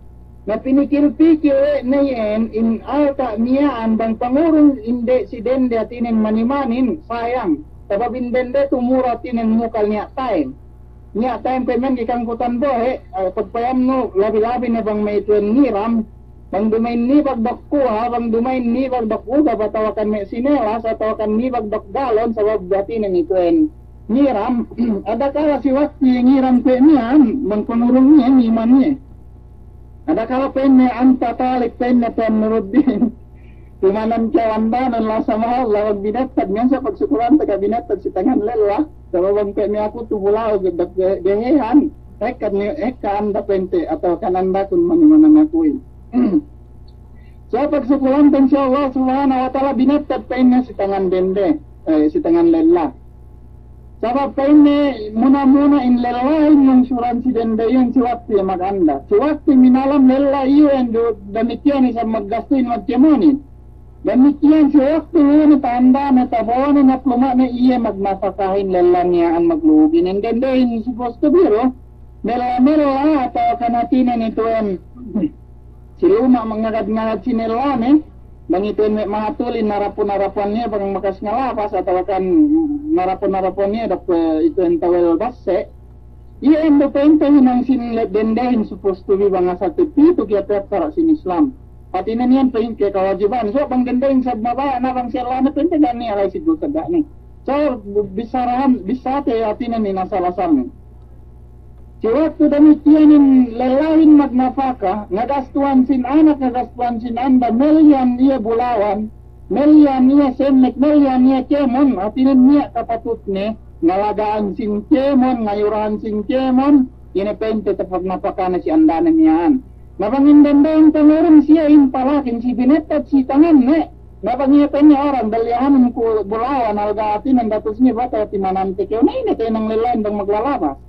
Na pinikil-pikil we' ne iyan in alta' miya'an bang pangurung inde si dende hātinen manimanin, sayang. Sabab in dende tu mura hātinen mukal niya' time. Niya' time pa'in miya'an gi kangkutan bohe', eh, pagpayamnu labi-labi ne bang me' ituwen ngiram. Bang duma'in nibag duk kuha, bang duma'in nibag duk ugab atawakan me' sinelas, atawakan nibag duk galon, sabab hātinen ituwen ngiram. Adakala si waktu iye ngiram kuwe' miya'an, bang pangurung iye, ngiman iye. Adakala pa'inne anta talik pa'inne Tuwan Nuruddin. Timanan kew andanen lasa mahal, lawan binettad, miya'an sa' pagsukulante ga' binettad si tangan lella. Sabab bang kuwe' me' aku tu bulaw, ge-, ge-, gehehan. Ekka ni, ekka anda pa'inte, atawakan andakun manimanan akuhin. Sa' pagsukulante insya Allah subhanahu wa ta'ala binettad pa'inne si tangan dende, eh, si tangan lella. Sabab pa'inne muna-muna in lellahin lungsuran si dende iyan si waktu iye maganda. Si waktu minalam lella iyan du, damikkiyan isab maggastuhin magkemonin. Damikkiyan si waktu lu'u ne ta'andane, tabo'one, na' luma'ne iye magnafakahin lella miya'an, maglu'ugin in dendehin supposed to be du. Mella-mella atawakan hātinen ituwen si luma' mangagad-ngagad si lellane, bang ituwen me' mahatulin narapun-narapuan iye bang bakas ngalabas atawakan narapun-narapuan iye duk, eh, ituwen tawel basse'. Iye endo pa'inte hinang sin le-, dendehin supposed to be bang asal tepitu kiye piyat sara' sin Islam. Hātinen iyan pa'inte kawajiban. So bang dendehin sab mabaya' na bang si lellane pa'inte ga' niya' la'i si dusa ga' ne. So, bissarahan, bissate hātinen in asal-asalnen. Si waktu damikkiyan in lellahin magnafaka, ngagastuhan sin anak, ngagastuhan sin anda, mellihan iye bulawan, mellihan iye semmek, mellihan iye kēmon, hātinen niya' kapatutne, ngalaga'an sin kēmon, ngayurahan sin kēmon, ine pa'inte tapak nafakane si andane miya'an. Na bang in dendehin pangurung siye in palakin si binettad si tanganne, na bang iye pa'inne orang, bellihanun ku bulawan halga' hātinen datus ne bata' timanante kew, na ine te hinang lellahin bang maglalabas.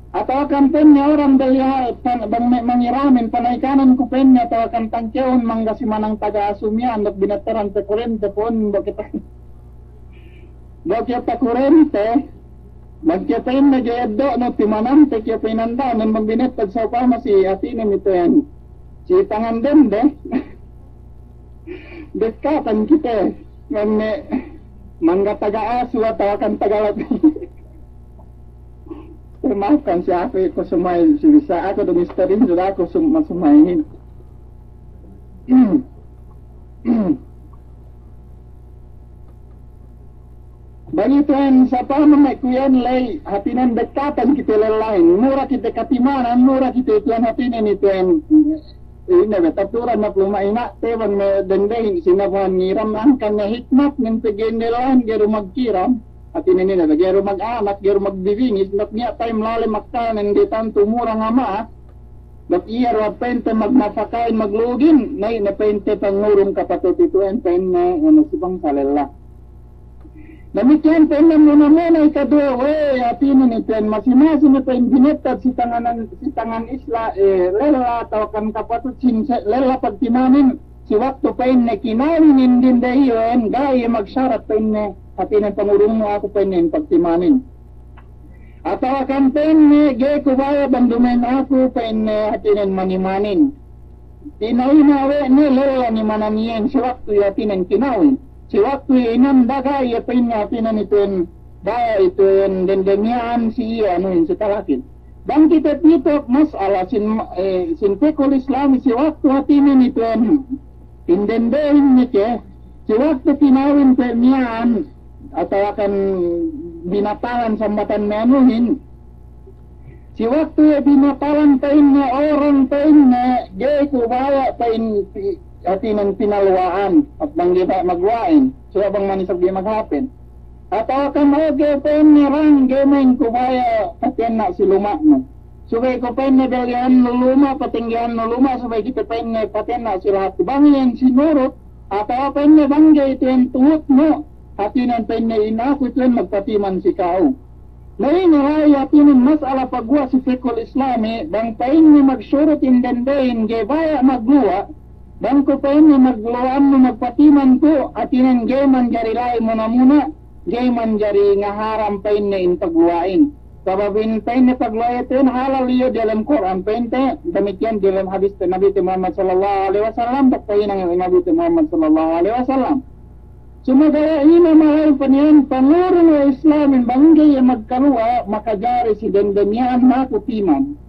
Atawakan pa'inne orang belliha-, pan-, bang me' mangiramin panaykanan ku pa'inne atawakan tangkehun mangga si manang taga asu miya'an duk binettaran pe kurente pun bo' kite. Bo' kiye pakurente, bang kiye pa'inne ga'i eddo'nu timanante kiye pa'inandanen bang binettad sa'upama si hātinen ituwen si tangan dende. Dekkatan kite, bang me' mangga taga asu atawakan taga lati. Maafkan si aku, aku sumay si bisa, aku du misterin sudah aku sum-, masumayin. Bang ituwen sapa me' kuyan ley, hātinen dekkatan kite lellahin, mura kite katimanan, mura kite ituwen hātinen ituwen. Ine be taturan nak luma' ina'te bang me' dendehin sinabuhan ngiram, angkan ne hikmatnen pegge' in lellahin ga'i du magkiram. Hātinen ine be ga'i du maganak, ga'i du magbibingis, nak niya' time lale makkanen ga'i tantu mura ngama'a. Duk iye du pa'inte magnafakahin maglu'ugin, na ine pa'inte pangurung kapatut ituwen pa'inne, anu si bangsa lella. Damikkiyan pa'inne muna-muna ikaduwe we' hātinen ituwen masi-masi ne pa'in binettad si tanganan, si tangan Isla-, eh, lella atawakan kapatut sin se-, lella pagtimanin, si waktu pa'inne kinawin in dende iyan, ga'i magsarat pa'inne, hātinen pangurungnu aku pa'inne in pagtimanin. Atawakan pa'inne, ga'i ku baya' bang duma'in aku pa'inne hātinen manimanin. Tinayima' we' ne lella nimanan iyan si waktu iye hātinen kinawin. Si waktu iye inanda ga'i iye pa'inne hātinen ituwen baya' ituwen dende miya'an si iye anuhin si talakin. Bang kite pitu mas'ala sin, eh, sin fiqhul Islami si waktu hātinen ituwen in dendehin ne ke, si waktu kinawin pe miya'an, atawakan binatalan sambatan me' anuhin. Si waktu iye binatalan pa'inne orang pa'inne, ga'i ku baya' pa'in pi-, hātinen pinaluwa'an, at bang ga'i baya' magluwa'in, suwa' bang manisab ga'i maghapen. Atawakan oge pa'inne rang ga'i ma'in ku baya' patenna' si luma'nu. Subey ku pa'inne bellihannu luma', patenggehannu luma', subey kite pa'inne patenna' si lahat ku bang iyan sinurut, atawa pa'inne bang ga'i ituwen tuhutnu, hātinen pa'inne in aku ituwen magpatiman si ka'u. Na ine la'i hātinen mas'ala paguwa' si fiqhul Islami, bang pa'inne magsurut in dendehin ga'i baya' magluwa', Bang ku pa'inne magluwa'annu magpatiman tu', hātinen ga'i manjari la'i muna-muna, ga'i manjari ngaharam pa'inne in pagluwa'in. Sabab in pa'inne pagluwa'in tu'in halal iye diyalem Kur'an pa'inte, damikkiyan diyalem hadis Nabite Muhammad sallallahu alaihi wasallam, duk pa'inang Nabite Muhammad sallallahu alaihi wasallam. Sumagawa' ine mala'i paniyan pangurung we' Islamin bang ga'i iye magkaluwa, makajari si dende miya'an maku timan.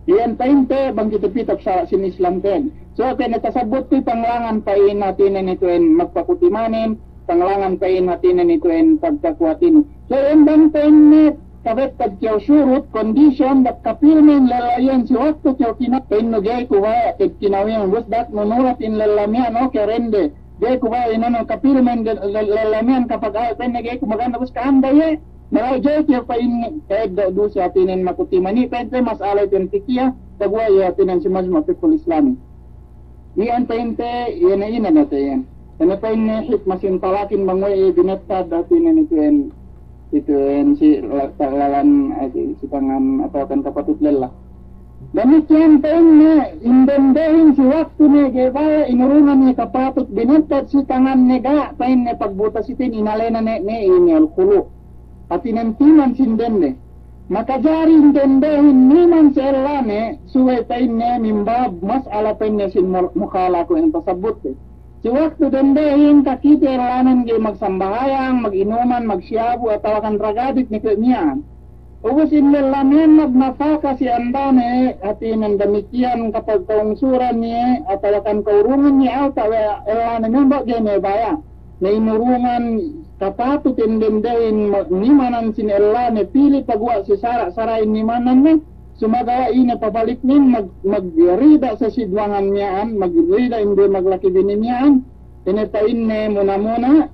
Iyan pa'inte bang kite pitu sara' sin Islam ten. So, kene tasabbut tu panglangan pa'in hātinen itu'en magpakutimanin, panglangan pa'in hātinen itu'en pagkakuwatin. So, iyan bang pa'inne kabettad kew surut, condition, duk kapilmen lella iyan si waktu kew kina-, pa'innu ga'i ku baya' te'ed kinawiyan, bus dak nunulat in lella miya'an, oke, rende. Ga'i ku baya' inanu kapilmen de-, le-, lella miya'an kapag a'a pa'inne ga'i ku maganda, bus ka'anda iye. Mala'i ga'i kew pa'inne, ka'eddo' du si hātinen maku timan. Iye pa'inte mas'ala itu'en fikiya, taguwa' iye hātinen si Majma' Fiqhul Islami. Iyan pa'inte, iyan ina date iyan. Ine pa'inne hikma sin talakin bang we' iye binettad hātinen itu'en, itu'en si la-, ta-, lalan, eh, si, si tangan atawakan kapatut lella. Damikkiyan pa'inne, in dendehin si waktu ne ga'i baya' inurungan iye kapatut binettad si tanganne ga' pa'inne pagbutas itu'in inalena ne, ne ine al-khulu'. Hātinen timan sin dende. Makajari in dendehin niman si ellane, subey pa'inne min bab mas'ala pa'inne sin mu-, mukhala' kuwe' in tasabbut te. Si waktu dendehin takite ellanen ga'i magsambahayang, maginuman, magsiyabu, atawakan ragadit ne kuwe' miya'an. Ubus in lella miya'an magnafaka si andane, hātinen damikkiyan kapagkaungsuran iye, atawakan kaurungan iye alta' we' ellane miya'an ba ga'i ne baya'. Na inurungan kapatut in dendehin ma-, nimanan sin ellane pili' paguwa' si sara'-sara'in nimanan ne, sumagawa' ine pabaliknen mag-, magrida sa si duwangan miya'an, magrida in duwe maglaki bini miya'an, ine pa'inne muna-muna,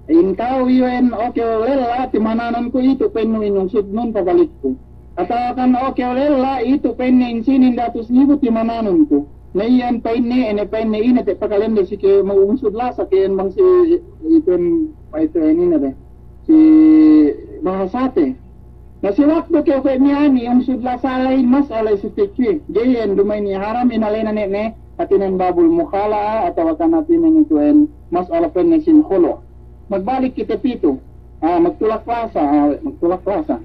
in ka'u iyan oke lella timananun ku itu pa'innu in ungsudnun pabalikku. Atawakan oke lella itu pa'inne in sinin datus ngibu timananun ku. Na iyan pa'inne, ine pa'inne ine te' pakalende si ke maungsud lasa ke iyan bang si itu'en, pa itu'en ine be. Si bahasate. Na si waktu kew kuwe' miya'an iyungsud lasa la'i mas'ala si fikhi. Ga'i iyan duma'in iye haram inalena ne ne, hātinen babul mukhala'a atawakan hātinen itu'en mas'ala pa'inne sin khulu'. Magbalik kite pitu. Ah, magtulak lasa, ah, magtulak lasa.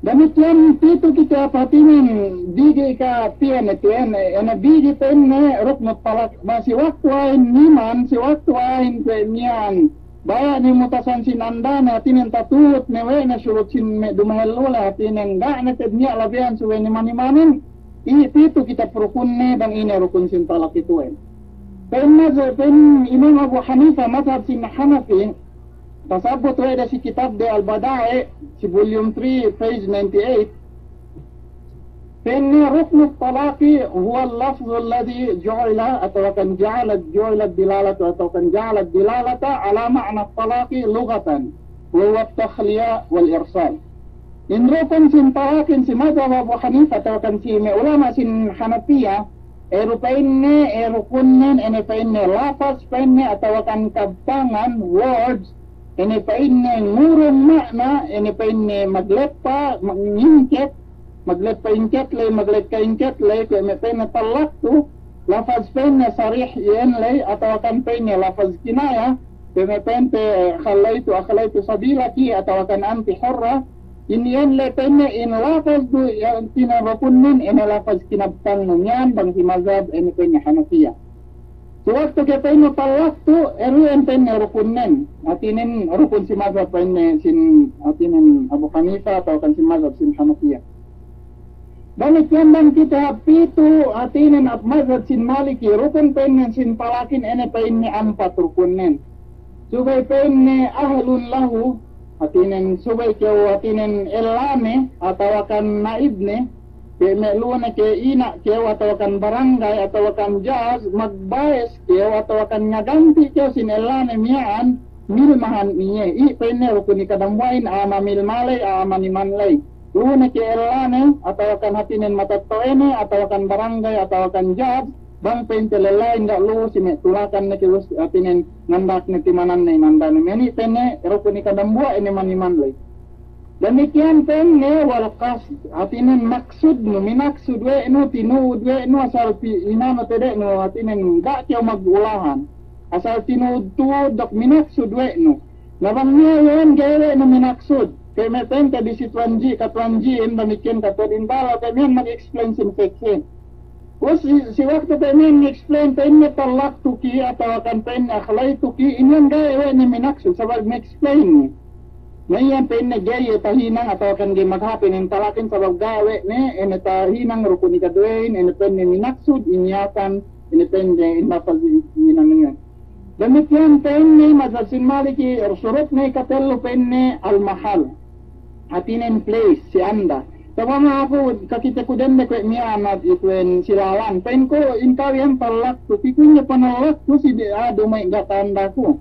Damikkiyan pitu kite hātinen bigi ka piyan itu'en, eh, ine bigi pa'inne ruknu talak. Ma si waktu a'ahin niman, si waktu a'ahin kuwe' miya'an baya' ne mutasan sin andane, hātinen tatuhut ne we' ne surut sin me' dumahellu le, hātinen ga' ne te'ed niya' labeyan subey niman-nimanin. Iye pitu kite rukunne bang ine rukun sin talak itu'en. Pa'in mazhab, pa'in Imam Abu Hanifa, mazhab sin Hanafi, tasabbut we' de si kitab de Al-Bada'i', si volume three, page ninety-eight. Pa'inne ruknu talaqi huwa al-lafzu alladhi ju'ila atawakan ja'ala, ju'ila dilalatu atawakan ja'ala dilalata ala ma'na talaqi lughatan, wa huwa at-takhliya wal irsal. In rukun sin talakin si mazhab Abu Hanifa atawakan si me' ulama' sin Hanafiya, iru pa'inne, iru rukunnen, ine pa'inne lafaz pa'inne atawakan kabtangan, words, ine pa'inne ngurung ma'na, ine pa'inne magleppa, mag-, ngingket, magleppa ingket ley, maglekka ingket ley, kuwe' me' pa'inne talaktu, lafaz pa'inne sarih iyan ley, atawakan pa'inne lafaz kinaya, kuwe' me' pa'inte, eh, khallaytu, akhlaytu sabilaki, atawakan anti hurra, in iyan ley pa'inne in lafaz du, iyan tina rukunnen, ine lafaz kinabtangnu miya'an, bang si mazhab, ine pa'inne Hanafiya. Si waktu ke pa'inne talaktu, iru iyan pa'inne rukunnen. Hātinen rukun si mazhab pa'inne sin, hātinen Abu Hanifa atawakan si mazhab sin Hanafiya. Damikkiyan bang kite hap pitu, hātinen hap mazhab sin Maliki, rukun pa'inne sin talakin ine pa'inne ampat rukunnen. Subey pa'inne ahlun lahu, hātinen subey kew hātinen ellane atawakan na'ibne, pe' me' lu'u ne ke ina' kew atawakan barangay atawakan jaz, magbayes kew atawakan ngaganti' kew sin ellane miya'an, milmahan iye. I' pa'inne rukun ikadambuwa'in, a'a mamilma ley, a'a maniman ley. Lu'u ne ke ellane, atawakan hātinen matetto'ene, atawakan barangay, atawakan jaz, bang pa'inte lella inda' lu'u si me' tulakan ne ke us-, hātinen ngandak ne timananne in andane. Meni pa'inne rukun ikadambuwa' ine maniman ley. Damikkiyan pa'inne wal qasd, hātinen maksudnu, minaksud we' nu, tinuhud we' nu, asal pi-, inanu te'ed nu, hātinen ga' kew magulahan. Asal tinuhud-tuhud duk minaksud we' nu. Na bang niya' iyan ga'i we' nu minaksud. Kuwe' me' pa'inte bi si tuwan ji', katuwan ji'in, damikkiyan katuwan in bala, kuwe' me' iyan mag-explain sin fiqhin. Ubus si, si waktu pa'inne explain, pa'inne tallaqtuki atawakan pa'inne akhla'tuki, inin ga'i we' ne minaksud, sabab explain. Na iyan pa'inne ga'i tahinang atawakan ga'i maghāp inin talakin, sabab ga'i we' ne, ine tahinang rukun ikaduwehin, ine pa'inne minaksud, iniyakan, ine pa'inne in lafaz inin. Damikkiyan pa'inne mazhab sin Maliki, surutne ikatellu pa'inne al-mahal. Hātinen place, si anda. Sa'upama aku, kakiteku dende kuwe' miya'an ituwen si lalan. Pa'inku, in kaw iyan tallaqtuki, kuwe' iye panallakku si de-, ah, duma'in ga' ta'andaku.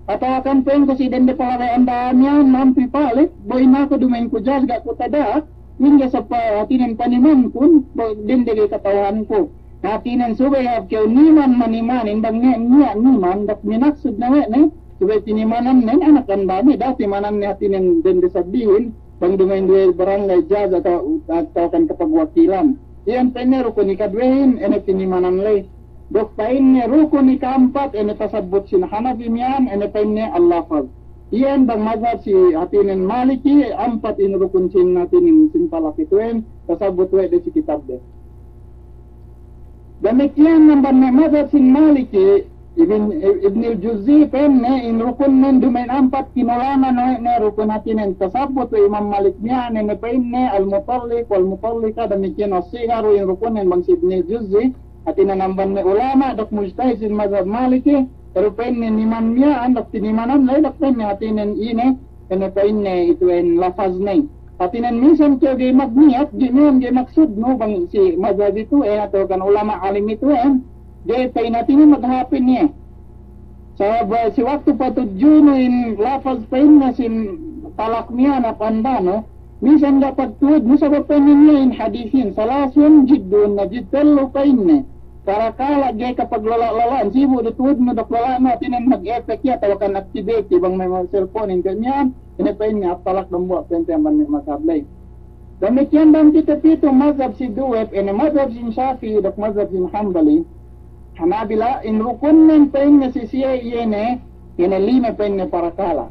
Atawakan pa'inku si dende palabey anda miya'an, nampi palik, bo in aku duma'in ku jaz ga' ku tada'ak, kuwe' iye sapa hātinen panimankun, bo dende ga'i kata'uhanku. Hātinen subey hap kew niman manimanin, bang niya', niya' niman, duk minaksud ne we' ne, subey tinimanan ne, anak anda ne, da'a timanan ne hātinen dende saddihin, bang duma'in duwe barangay jaz atawa, atawakan kapagwakilan. Iyan pa'inne rukun ikaduwehin, ine tinimanan ley. Duk pa'inne rukun ika'ampat, ine tasabbut sin Hanafi miya'an, ine pa'inne al-lafaz. Iyan bang mazhab si hātinen Maliki, ampat in rukun sin hātinen sin talak ituwen, tasabbut we' de si kitabde. Damikkiyan amban me' mazhab sin Maliki, Ibn, Ibnil Juzzi pa'inne in rukunnen duma'in ampat kinulanan we' ne rukun hātinen tasabbut we' Imam Malik miya'an, ine pa'inne al-mutalliq wal-mutallika, damikkiyan as-sigharu in rukunnen bang si Ibnil Juzzi, hātinen amban me' ulama' duk mujtahid sin mazhab Maliki, iru pa'inne niman miya'an duk tinimanan ley duk pa'inne hātinen ine, ine pa'inne ituwen lafaz ne. Hātinen minsan kew ga'i magniyat, ga'i miya'an ga'i maksudnu bang si mazhab ituwen atawakan ulama' alim ituwen, ga'i pa'in hātinen maghāpin iye. Sabab, eh, si waktu patudjunu in lafaz pa'inne sin talak miya'an hap andanu, minsan ga' pagtuhudnu sabab pa'inne niya' in hadisin, salasun jidduhunna, jid tellu pa'inne. Parakala' ga'i kapaglala'-lala'an, sibu' du tuhudnu duk lala'nu, hātinen mag-effect iye atawakan activate iye bang me' cellphone in kuwe' miya'an, ine pa'inne at-talak dambuwa' pa'inte amban me' mazhab ley. Damikkiyan bang kite pitu mazhab si duwe, ine mazhab sin Shafi'i duk mazhab sin Hanbali. Hanabila, in rukunnen pa'inne si siye iye ne, ine lime pa'inne parakala'.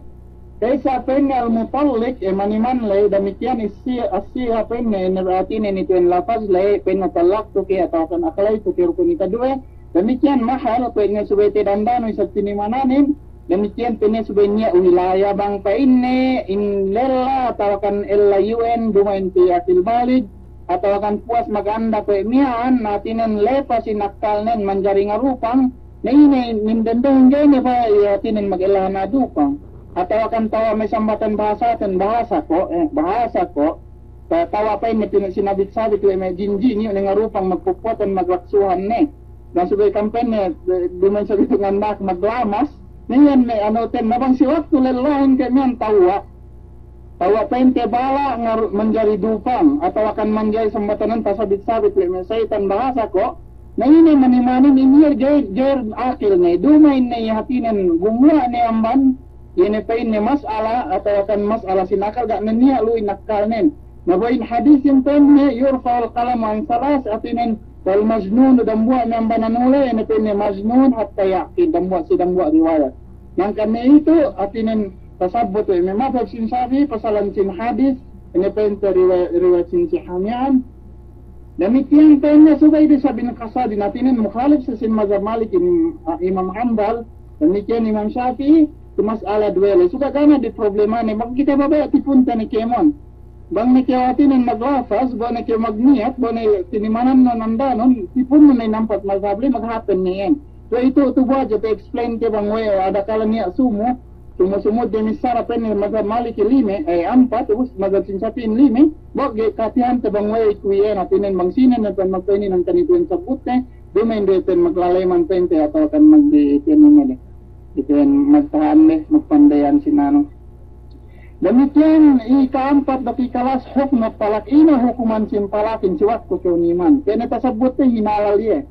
Ka'issa pa'inne al-mutalliq, e maniman ley, damikkiyan issi-, as-sigha pa'inne, ine hātinen ituwen lafaz ley, pa'inne tallaqtuki atawakan akhla'tuki rukun ikaduwe, damikkiyan mahal, pa'inne subey te'ed andanu isab tinimananin, damikkiyan pa'inne subey niya' wilaya bang pa'inne in lella atawakan ella iyan duma'in pī akil balig, atawakan puwas maganda kuwe' miya'an, hātinen lepas in akkalnen manjari ngarupang, na ine in dende ga'i ne pa hātinen magella hadupang. Atawakan tawa' me' sambatan bahasaten, bahasa ko', eh, bahasa ko', Ta-, tawa' pa'inne pina-, sinabit-sabit we' me' jinji, niyu' ne ngarupang magpupuwatan maglaksuhan ne. Na subey kam pa'inne, eh, duma'in sabitu ngandak maglamas, niyan me' anuten, na bang si waktu lellahin ke' miya'an tawa'. Tawa' pa'inte bala' ngaru-, manjari dupang, atawakan manjari sambatanan tasabit-sabit we' me' seyitan bahasa ko'. Na ine manimanin iniye ga'i, ga'i akil ne, duma'in ne hātinen gumuwa' ne amban, iye ne pa'inne mas'ala, atawakan mas'ala sin akal ga' ne niya' lu'u in akkalnen. Na bo'in hadisin pa'inne, yurfa'ul qalamu an salas, hātinen, wal majnun, dambuwa' me' amban anu le, iye ne pa'inne majnun, hatta ya'qil, dambuwa' si dambuwa' riwayat. Hangkan ne itu, hātinen, tasabbut we' me' madhab sin Shafi'i, pasalan sin hadis, iye ne pa'inte riwayat, riwayat sin si Hamyan. Damikkiyan pa'inne subey de sabin kasadi, hātinen mukhalif si sin madhab Malik, Im-, Imam Hanbal, damikkiyan Imam Shafi'i, tu mas'ala duwe le. Suga' ga' ne di problemane, bang kite babaya' tipunte ne kēmon. Bang ne kew hātinen maglafaz, bo ne kew magniyat, bo ne tinimanan nun andanun, tipunnu ne in ampat madhab le, maghāpen ne iyan. So itu, tu bu hadja te explain ke bang we', adakala niya' sumu, sumu-sumu de missara pa'inne madhab Maliki lime, eh, ampat, ubus madhab sin Shafi'in lime, bo' ga'i kahātihante bang we' kuwe' iyan, hātinen bang sine ne pa'in magpa'inin hangkan ituwen sabbutte, duma'in du ituwen maglaleman pa'inte atawakan magdi ituwen ine de. Ituwen magtaha'an de, magpandayan sin anu. Damikkiyan ika'ampat duk ikalas hukmu talak, ine hukuman sin talakin si waktu kew niman. Kuwe' ne tasabbutte hinalal iye.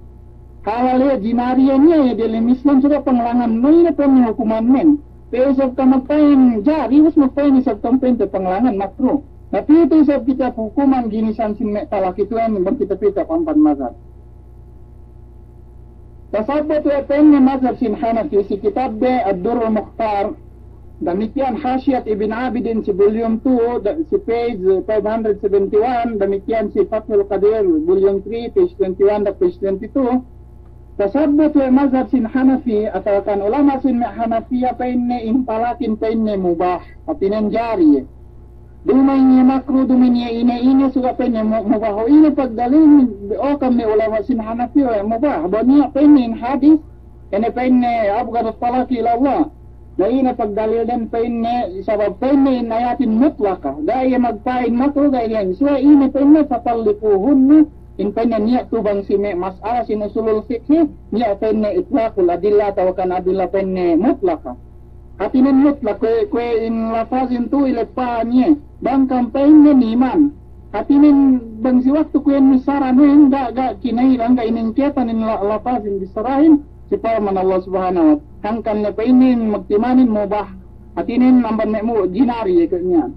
Halal iye, jinari iye niya' iye delem Islam suga' panglangan, na ine pa'in hukumannen. Pe isab kam magpa'in jari, ubus magpa'in isab kam pa'inte panglangan, makruh. Na pitu isab kitab hukuman ginisan sin me' talak ituwen bang kite pitu ampat mazhab. Tasabbut we' pa'inne mazhab sin Hanafi si kitabde Ad-Durrul Mukhtar, damikkiyan Hashiyat Ibn Abidin si volume two, da-, si page five hundred seventy-one, damikkiyan si Fathul Qadir volume three, page twenty-one duk page twenty-two, tasabbut we' mazhab sin Hanafi, atawakan ulama' sin me' Hanafiya pa'inne in talakin pa'inne mubah, hātinen jari. Duma'in iye makruh, duma'in iye ine-ine, suga' pa'inne mu-, mubah. O ine pagdalilnen, o ka'am me' ulama' sin Hanafi we' mubah. Bang niya' pa'inne in hadis, ine pa'inne abghadut talaqi ila Allah. Na ine pagdalilnen pa'inne, sabab pa'inne in ayatin mutlaka. Ga' iye magpa'in makruh, ga' iye. Suwe' ine pa'inne fatalliquhunna, in pa'inne niya' tubang si me' mas'ala sin usulul fiqhi, niya' pa'inne itlaqul adilla atawakan adilla pa'inne mutlaka. Hātinen mutlak, kuwe', kuwe' in lafazin tu ileppa'an iye. Bang kam pa'inne niman. Hātinen bang si waktu kuwe' in bissara nuhin ga', ga' kina'ilan, ga' inengketan in la-, lafazin bissarahin si parman Allah Subhanahu wa Ta'ala. Hangkan ne pa'inne in magtimanin mubah. Hātinen amban me' mu-, jinari iye kuwe' miya'an.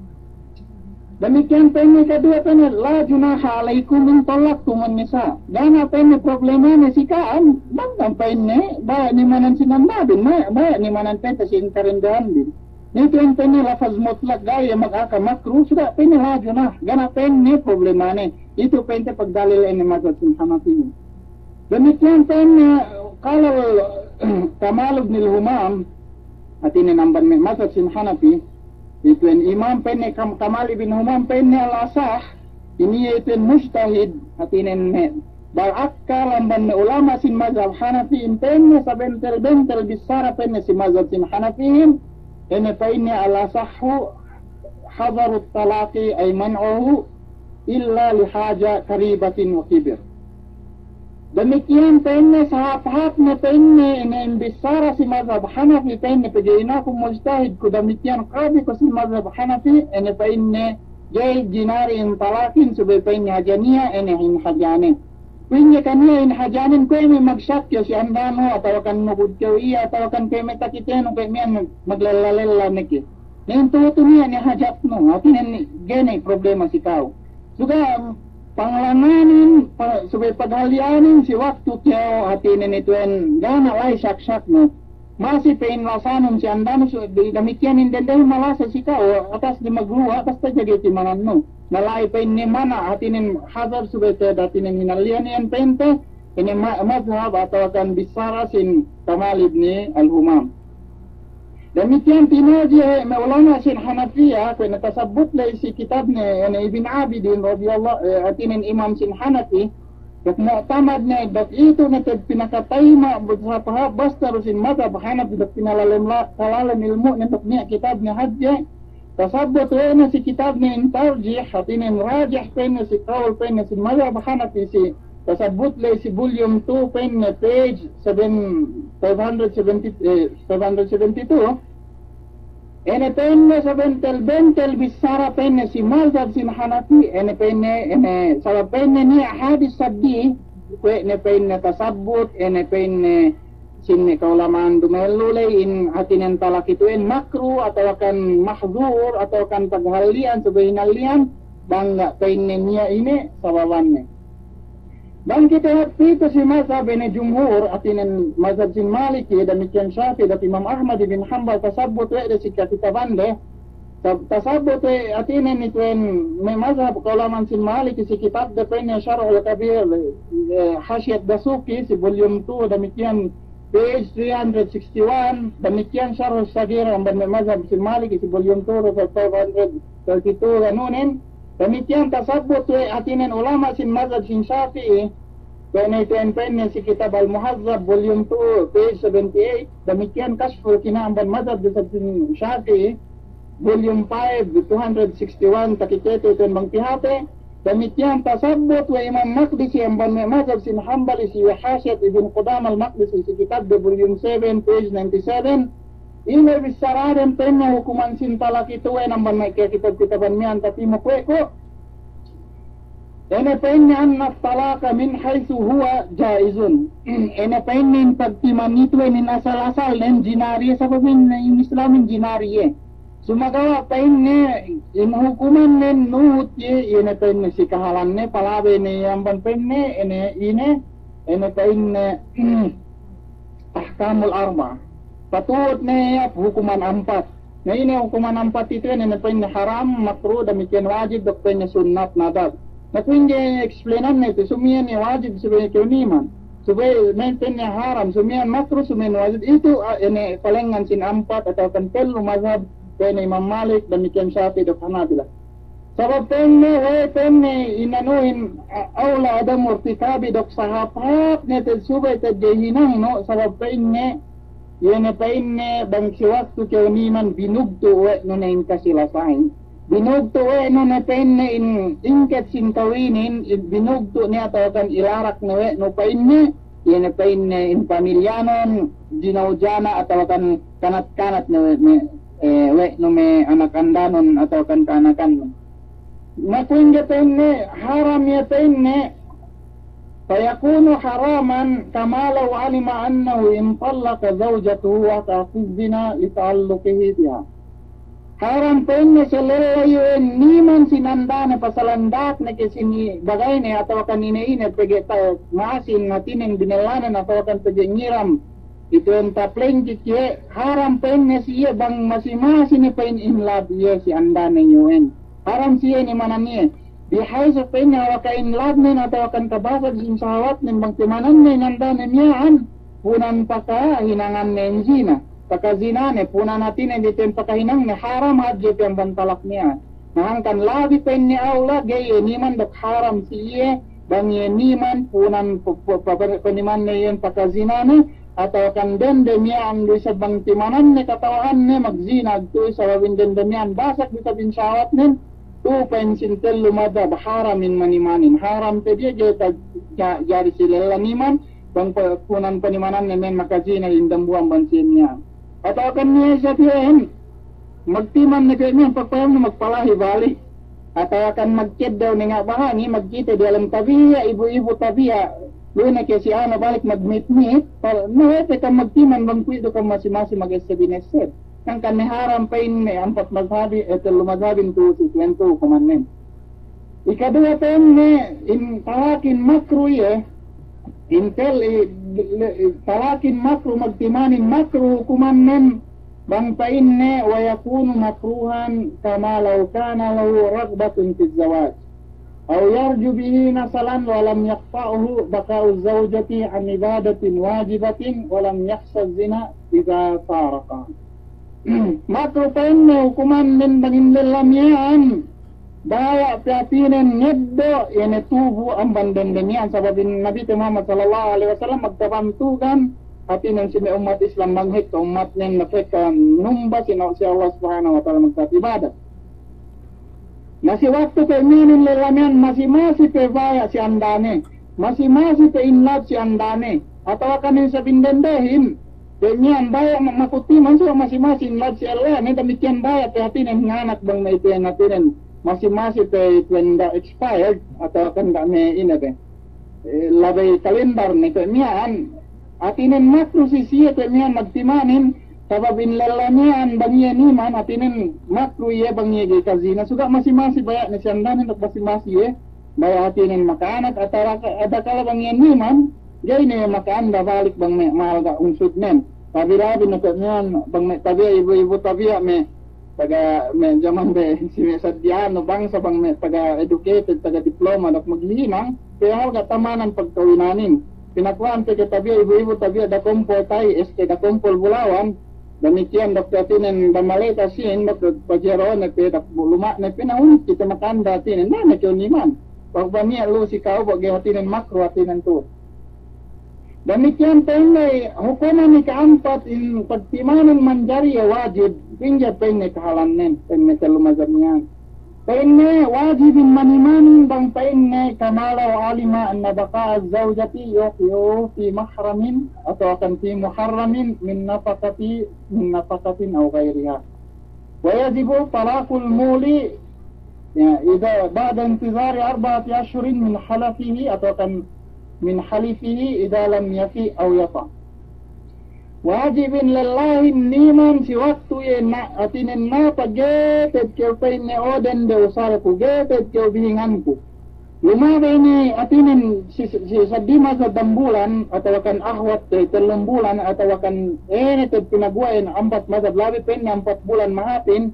Damikkiyan pa'inne kaduwe pa'inne, "La junaha alaikum in tallaqtumun nisa." Ga' ne pa'inne problemane si ka'am, bang kam pa'inne, baya' nimanan si nandabin, baya', baya' nimanan pa'inte si in karendehanbin. Nitu in pa'inne lafaz mutlak ga' iye magaka makruh, suga' pa'inne la junah, ga' ne pa'inne problemane. Itu pa'inte pagdalil ine mazhab sin Hanafi. Damikkiyan pa'inne, qala Kamal ibn al-Humam, hātinen amban me' mazhab sin Hanafi, ituwen imam pa'inne Kam-, Kamal ibn Humam pa'inne al-asah, iniye ituwen mujtahid, hātinen me' bal akkal amban me' ulama' sin mazhab Hanafi, in pa'inne sabentel-bentel bissara pa'inne si mazhab sin Hanafihin, ine pa'inne al-asahhu hadarut talaqi ay man'uhu illa li haja karibatin wa kibir. Damikkiyan pa'inne sahāp-hāpne pa'inne ine in bissara si mazhab Hanafi pa'inne pegge' inaku mujtahid ku damikkiyan qadi ku si mazhab Hanafi ine pa'inne ga'i jinari in talakin subey pa'inne haja niya' ine in hajane. Pa'inne kan niya' in hajanen kuwe' me' magsakkew si andanu atawakan nugud kew iye atawakan kuwe' me' takitenu kuwe' miya'an maglella-lella ne ke. Nen tu'u niya' ne hajatnu, hātinen ga'i ne problema si ka'u. Suga' panglanganin, pa-, subey paghalli'anin si waktu kew hātinen ituwen ga' ne la'i sak-saknu. Masi pe in lasanun si andanu su-, di-, damikkiyan in dendehin malasa si ka'u, atas di magluwa', atas tajage timanannu. Na la'i pa'inne mana', hātinen hazar subey te hātinen hinalli'an iyan pa'inte, ine ma-, mazhab atawakan bissara sin Kamal ibni al-Humam. Damikkiyan tinoji' me' ulama' sin Hanafiya, kuwe' ne tasabbut ley si kitabne, ine Ibn Abidin radiyallahu, eh, hātinen imam sin Hanafi, duk mu'tamad ne, duk itu ne te pinakatayma', bu-, sahāp-hāp basta du sin mazhab Hanafi, duk pinalalem la-, kalalem ilmu'ne, duk niya' kitabne hadje, tasabbut we' ne si kitabne in tarjih, hātinen rajih pa'inne si kawul pa'inne si mazhab Hanafi si tasabbut ley si volume two pa'inne page seven, five hundred seventy, eh, five hundred seventy-two. Ine pa'inne sabentel-bentel bissara pa'inne si mazhab sin Hanafi, ine pa'inne, ine sabab pa'inne niya' hadis saddi, kuwe' ne pa'inne tasabbut, ine pa'inne sin me' kaulama'an dumehellu ley in hātinen talak itu'en makruh atawakan mahzur atawakan paghalli'an subey hinalli'an, bang ga' pa'inne niya' ine sababanne. Bang kite hāp pitu si mazhab ine jumhur, hātinen mazhab sin Maliki, damikkiyan Shafi'i, duk Imam Ahmad ibn Hanbal tasabbut we' de si kakitabande, Tab-, tasabbut we' hātinen itu'en me' mazhab kaulama'an sin Maliki si kitabde pa'inne Sharhul Kabir, eh, Hashiyat Dasuki si volume two, damikkiyan page three hundred sixty-one, damikkiyan Sharhus Saghir amban me' mazhab sin Maliki si volume two, five hundred thirty-two ganunin, damikkiyan tasabbut we' hātinen ulama' sin mazhab sin Shafi'i, Pa'inne, pa'inne, pa'inne si kitab Al-Muhazzab, volume two, page seventy-eight, damikkiyan Kashful Qina' amban mazhab sin Shafi'i, volume five, two hundred sixty-one, takikete itu'en bang pihate, damikkiyan tasabbut we' Imam Maqdisi amban me' mazhab sin Hanbali si we' Hashiyat Ibn Qudamah Al-Maqdisi si kitabde volume seven, page ninety-seven, ine bissaraden pa'inne hukuman sin talak itu'en amban me' kitab-kitaban miya'an tatimuk we' ku. Ine pa'inne anna talaqa min haythu huwa jaizun. Ine pa'inne in pagtiman itu'en in asal-asalnen jinari, sabab in, in Islamin jinari iye. Sumagawa' pa'inne, in hukumannen nuhut iye, ine pa'inne si kahalanne, palabey ne iye amban pa'inne, ine, ine, ine pa'inne, ahkamul arba. Patuhut ne iye hukuman ampat. Na ine hukuman ampat itu, ine pa'inne haram, makruh, damikkiyan wajib, duk pa'inne sunnat, nadab. Na kuwe' ingge explainanne itu, sumiyan iye wajib, subey kew niman. Subey, me' pa'inne haram, sumiyan makruh, sumiyan wajib. Itu, ah, ine palengngan sin ampat atawakan tellu mazhab, pa'inne Imam Malik, damikkiyan Shafi'i duk Hanabila. Sabab pa'inne, we' pa'inne inanuhin, a-, awla adamu irtikabi duk sahāp-hāp ne te'ed subey te'ed ga'i hinangnu, sabab pa'inne, iye ne pa'inne bang si waktu kew niman binugtu' we' nu ne in kasilasahin. Binugtu' we' nu ne pa'inne in ingket sin kawinin, in binugtu' ne atawakan ilarak ne we' nu pa'inne, iye ne pa'inne in pamilyanun, jinawjana atawakan kanat-kanat ne we', me', eh, we' nu me' anak andanun atawakan kaanakannun. Na kuwe' ingge pa'inne, haram iye pa'inne, fayakunu haraman kama law alima annahu in tallaqa zawjatahu waqa'a fi zina li ta'alluqihi biha. Haram pa'inne si lella iye niman sin andane pasalan da'akne ke sin bagayne atawakan ine-ine pegge' ta-, ma'asi in hatinen binellanen atawakan pegge' ngiram. Itu enta plengkik iye, haram pa'inne si iye bang masi-masi ne pa'in in lab iye si andane iyu'en. Haram si iye nimanan iye. Bihaysu pa'inne hawal ka'in labnen atawakan kabasag sin sahawatnen bang timananne in andane miya'an, punan pakahinanganne in zina. Pakazinane, punan hatinen diten pakahinangne, haram hadje pe amban talak miya'an. Na hangkan labi pa'inne awla, ga'i iye niman duk haram si iye, bang iye niman, punan pe-, pe-, pe-, panimanne iyan pakazinane, atawakan dende miya'an du isab bang timananne kata'uhanne magzina agtuy, sabab in dende miya'an basag du isab in sahawatnen, tu pa'in sin tellu madhab haram in manimanin. Haram te'ed iye ga'i ta-, ja-, jari si lella niman, bang pe-, punan panimananne men makazina in dambuwa' amban siye miya'an. Atawakan niya' isab iyan, magtiman ne kuwe' miya'an pagpayamnu magpalahi balik. Atawakan magkeddaw ne nga' bahangi, magkite diyalem tabiya', ibu-ibu tabiya'. Lu'u ne ke si anu balik magmit-mit, pal-, na we' pe kam magtiman bang kuwe' du kam masi-masi magesseb-inesseb. Hangkan ne haram pa'inne ampat mazhabi, eh, tellu mazhabin tu si tuwentu kumannen. Ikaduwe pa'inne, in talakin makruh iye, in tel-, i-, i-, talakin makruh, magtimanin makruh hukumannen, bang pa'inne, wa yakunu makruhan kama law kana lahu raghbatun fi zawaj, aw yarju bihi nasalan wa lam yaqta'hu baqa'u zawjati an ibadatin wajibatin wa lam yakhsha zina idha faraqa. Makruh pa'inne hukumannen bang in lella miya'an, baya' pe hatinen ngeddo' iye ne tubu' amban dende miya'an, sabab in Nabite Muhammad sallallahu alaihi wasallam magkabantugan hatinen si me' ummat Islam bang hekka ummatnen na pekka numba si na-, si Allah Subhanahu wa Ta'ala magta'at ibadat. Na si waktu pe miya'an in lella miya'an masi-masi pe baya' si andane, masi-masi pe in lab si andane, atawakan in sabab in dendehin, pe miya'an baya' ma-, makutiman sa masi-masi in lab si andane, damikkiyan baya' pe hatinen nganak bang me' itu'en hatinen, masi-masi pe itu'en ga' expired, atawakan ga' me' ine pe, eh, labey kalendar ne pe miya'an, hatinen makruh si siye pe miya'an magtimanin, sabab in lella miya'an bang iye niman, hatinen makruh iye bang iye ga'i kazina, suga' masi-masi baya' ne si andanen duk masi-masi iye, baya' hatinen makaanak, atawa ka-, adakala bang iye niman, ga'i ne maka'anda balik bang me' ma'al ga' ungsudnen. Labi-labi ne pe miya'an bang me' tabiya', ibu-ibu tabiya' me' taga me' jaman be si me' sadja anu bangsa bang me' taga educated, taga diploma duk maghihinang, pe hal ga' tamanan pagkawinanin. Pinakuhan pe ke tabiya' ibu-ibu tabiya' dakompol ta'i, este dakompol bulawan, damikkiyan duk hatinen damaleka sīn, duk pajero'one pe duk bu-, luma'ne pe na unit kite maka'anda hatinen, na ne kew niman. Pag baniya' lu si ka'u bang ga'i hatinen makruh hatinen tu. Damikkiyan pa'inne hukuman ika'ampat in pagtimanin manjari iye wajib, pingge pa'inne kahalannen, pa'inne tellu mazhab miya'an. Pa'inne wajib in manimanin bang pa'inne kama law alima anna baqa'a zawjati yuqi'u fi mahramin atawakan fi muharramin min nafaqati, min nafaqatin aw ghairiha. Wa yajibu talaqul muli, ya, idza ba'da intizari arba'ati ashhurin min halafihi, atawakan min halifihi idza lam yafi' aw yata'. Wajib in lellahin niman si waktu iye na, hātinen na pagge' te'ed kew pa'inne, o dende usalku, ge' te'ed kew bihinganku. Lumabey ne hātinen si, si, seddili mazhab dambulan, atawakan ahwat, eh, tellum bulan, atawakan, eh, ne te'ed pinaguwa'in ampat mazhab, labi pa'inne ampat bulan mahāpin.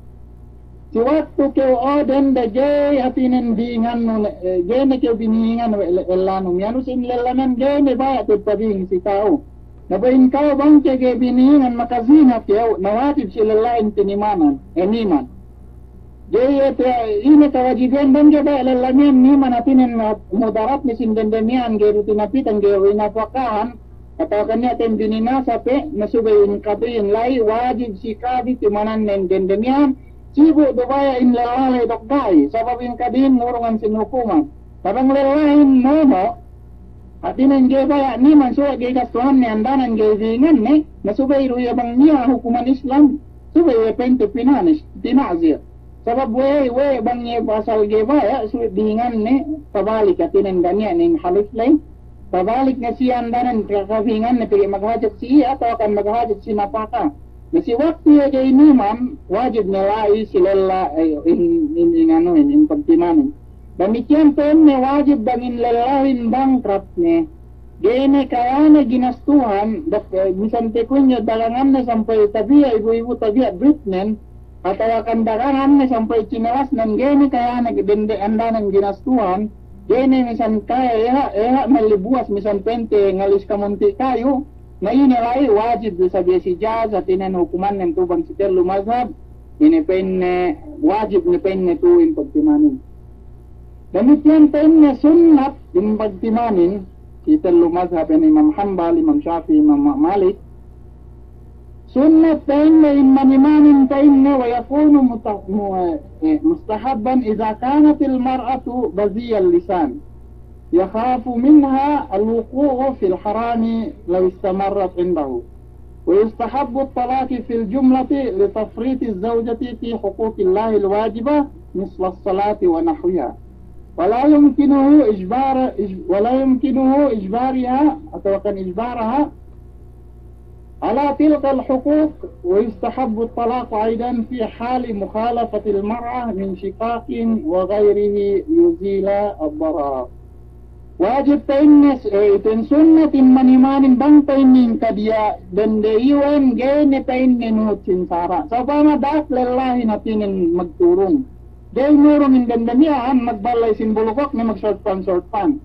Si waktu kew o dende ga'i hātinen bihingannu ne, eh, ga'i ne kew binihingan we' le-, ellanu miya'an, ubus in lella miya'an ga'i ne baya' te'ed pabihing si ka'u. Na bang in ka'u bang kew ga'i binihingan makazina kew, na wajib si lellahin tinimanan, eh, niman. Ga'i, eh, te-, ine kawajiban bang ga'i baya' lella miya'an niman hātinen, eh, mudaratne sin dende miya'an ga'i du tinapitan ga'i du inapakahan, atawakan niya' te'ed bininasa pe, na subey in kadihin la'i, wajib si kadi timananne in dende miya'an, sibu' du baya' in lella la'i duk ga'i, sabab in kadihin ngurungan sin hukuman. Na bang lellahin momo', hātinen ga'i baya' niman, suwa' ga'i gastuhanne, andanen ga'i bihinganne, na subey du iye bang niya' hukuman Islam, subey iye pa'inte pinanis, tina'zir. Sabab we', we' bang iye pasal ga'i baya', subey bihinganne, pabalik hātinen ga' niya' ne in halif ley, pabalik ne siye andanen ka-, kabihinganne pegge' maghajat si iye atawakan maghajat si napaka. Na si waktu iye ga'i niman, wajib ne la'i si lella, eh, in, in, in anuhin, in pagtimanin. Damikkiyan pa'inne wajib bang in lellahin bangkrut ne. Ga'i ne kayane ginastuhan, duk, eh, misan peku'in iye daganganne sampay tabiya' ibu-ibu tabiya' duwitnen, atawakan daganganne sampay chinelasnen, ga'i ne kayane dende andanen ginastuhan, ga'i ne misan kaya eha', eha' melli buwas misan pa'inte ngalis kamunti' kayu, na ine la'i wajib du isab iye si jaz, hātinen hukumannen tu'u bang si tellu mazhab, ine pa'inne wajib ne pa'inne tu'u in pagtimanin. Damikkiyan pa'inne sunnat in pagtimanin, si tellu mazhab inin Imam Hanbal, Imam Shafi'i, Imam Ma-, Malik. Sunnat pa'inne in manimanin pa'inne, ويكون مت-، م-، eh, مستحبا إذا كانت المرأة بذي اللسان يخاف منها الوقوع في الحرام لو استمرت عنده. ويستحب الطلاق في الجملة لتفريط الزوجة في حقوق الله الواجبة مثل الصلاة ونحوها. ولا يمكنه إجبار، إج-، ولا يمكنه إجبارها، atawakan إجبارها على تلك الحقوق، ويستحب الطلاق أيضا في حال مخالفة المرأة من شقاق وغيره يزيل الضرر. Wajib pa'inne, eh, itu in sunnat in manimanin bang pa'inne in kadiya' dende iwen ga'i ne pa'inne nuhut sin sara'. Sa'upama da'ak lellahin hātinen magturung. Ga'i ngurung in dende miya'an, magballay sin bulukokne, magsorpan-sorpan.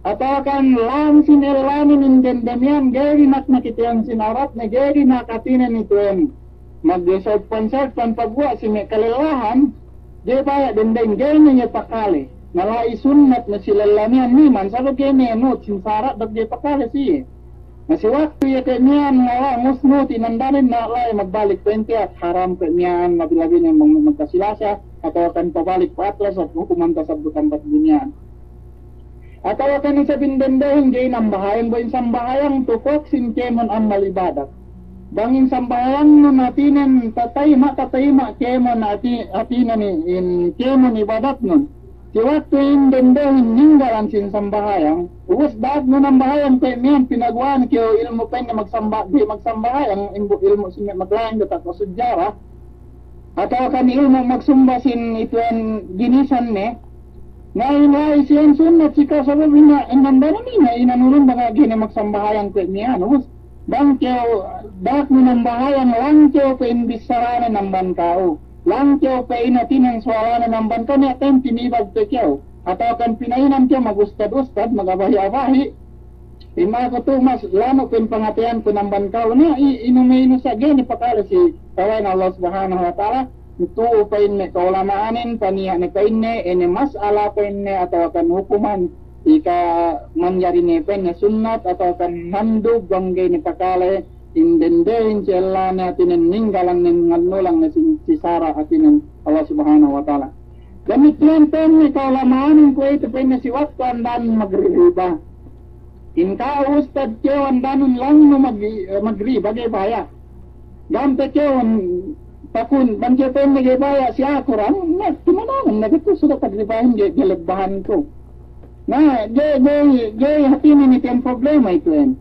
Atawakan lān sin ellanen in dende miya'an, ga'i dina'ak nakitehan sin awratne, ga'i dina'ak hātinen ituwen magsorpan-sorpan paguwa' si me' kalellahan, ga'i baya' dendehin, ga'i ne iye pakale. Na la'i sunnat ne si lella miya'an niman, sabab ga'i ne nuhut sin sara' duk ga'i pakale si iye. Na si waktu iye kuwe' miya'an ngawa' ngusnut inandanen, na la'i magbalik pa'inte hāp haram kuwe' miya'an, labi-labi ne bang magkasilasa, atawakan pabalik pa'atlas, hukuman tasabbut ampat duniya'an. Atawakan isab in dendehin ga'i nambahayang, bu in sambahayang tukuk sin kēmon amal ibadat. Bang in sambahayangnun hātinen tatayma', tatayma' kēmon hāti-, hātinen in kēmon ibadatnun. Si waktu in dendehin ninggalan sin sambahayang, ubus da'aknu nambahayang kuwe' miya'an, pinaguwa'an kew ilmu' pa'inne magsamba-, bi magsambahayang, imbu ilmu' si me' maglayang diyata' ko sujjara, atawakan ilmu' magsumba sin ituwen ginisan ne. Na in la'i siyan sunnat si ka'u sabab ina-, inandanen ina-, inanurun bang ga'i ne magsambahayang kuwe' miya'an, ubus bang kew da'aknu nambahayang, langkew pe in bissaranen amban ka'u. Langkew pe in hātinen suwalanen amban ka'u, niya' te'ed tinibag pe kew. Atawakan pina'inan kew magustad-ustad, magabahi-abahi. Imma ku tu'u mas lanu' pe in pangateyanku amban ka'u, na i-, inu me' inu sa' ga'i ne pakale si kawain Allah Subhanahu wa Ta'ala. Tu'u pa'inne ka'ulama'anin, paniya' ne pa'inne, ine mas'ala pa'inne atawakan hukuman, ika manjari ne pa'inne sunnat atawakan mandub bang ga'i ne pakale in dendehin si ellane hātinen ninggalan ne ngannulang ne si, si sara' hātinen Allah Subhanahu wa Ta'ala. Damikkiyan pa'inne ka'ulama'anin kuwe'itu pa'inne si waktu andan magriba. In ka'u ustad kew andanun langnu mag-, magriba ga'i baya'. Gampe kew takun, bang kew pa'inne ga'i baya' si aku ran, na, timanangan ne, betul sudah pagribahin ga'i, ga'i lebbahanku. Na, ga'i, ga'i, ga'i hātinen itu'en problema itu'en.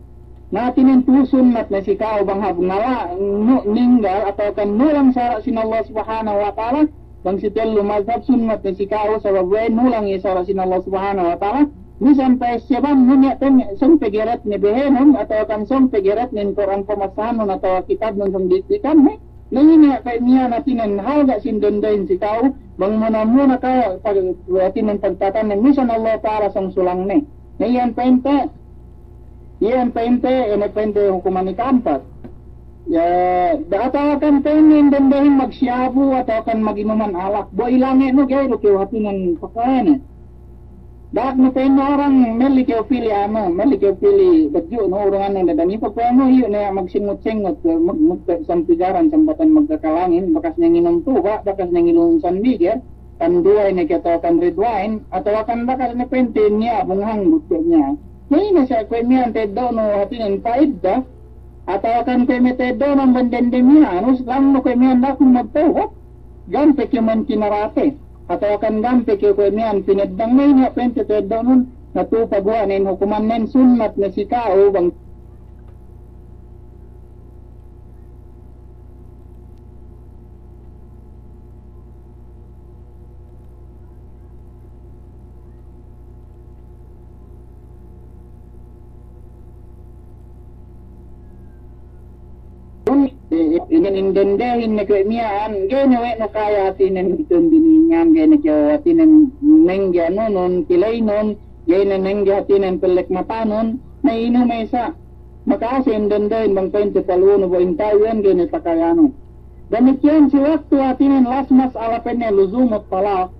Na hātinen tu'u sunnat ne si ka'u bang hap ngala' nu-, ninggal atawakan nulang sara' sin Allah Subhanahu wa Ta'ala, bang si tellu mazhab sunnat ne si ka'u sabab we' nulang iye sara' sin Allah Subhanahu wa Ta'ala, misan pa'essebannun, niya' pe sōng pegeret ne behenun atawakan sōng pegeret ne Kur'an pamassahanun atawa kitabnun sōng dikdikanne, na ine pe miya'an hātinen halga' sin dendehin si ka'u, bang muna-muna ka'u pag-, hātinen pagtatanne misan Allah Ta'ala sōng sulangne. Na iyan pa'inte, iyan pa'inte, ine pa'inte hukuman ikaampat. Ya, da atawakan pa'inne dendehin magsiyabu atawakan maginuman alak. Bu ilange'nu ga'i du kew hātinen pakayne. Da'aknu pa'inne orang melli kew pili anu, melli kew pili badju'nu, urungannu dadani, pagpa'innu iyu' ne magsingut-singut, mag-, mag-, sampigaran, sambatan magkakalangin, bakas ne nginum tuba', bakas ne nginum San Miguel, kan duwe ne ke atawakan red wine, atawakan bakas ne pa'inte niya' bunghang buttu'nya. Na ine sa kuwe' miya'an teddo'nu hātinen pa'idda, atawakan kuwe' me' teddo'nu amban dende miya'an, us langnu kuwe' miya'an da'aknu magtawbat. Gampe kew man kinarate, atawakan gampe kew kuwe' miya'an pineddang ne, ine pa'inte teddo'nun, na tu'u paguwa' ne in hukumannen, sunnat ne si ka'u bang Inin dendehin ne kuwe' miya'an, ga'i ne we' nu kaya hātinen itun biningan, ga'i ne kew hātinen nengge anunun, kilaynun, ga'i ne nengge hātinen pellek matanun, na inu me' sa'. Maka'ase' in dendehin bang pa'inte palu'unu bu inta' iyan ga'i ne pakayanu. Damikiyan si waktu hātinen last mas'ala pa'inne luzumut talak.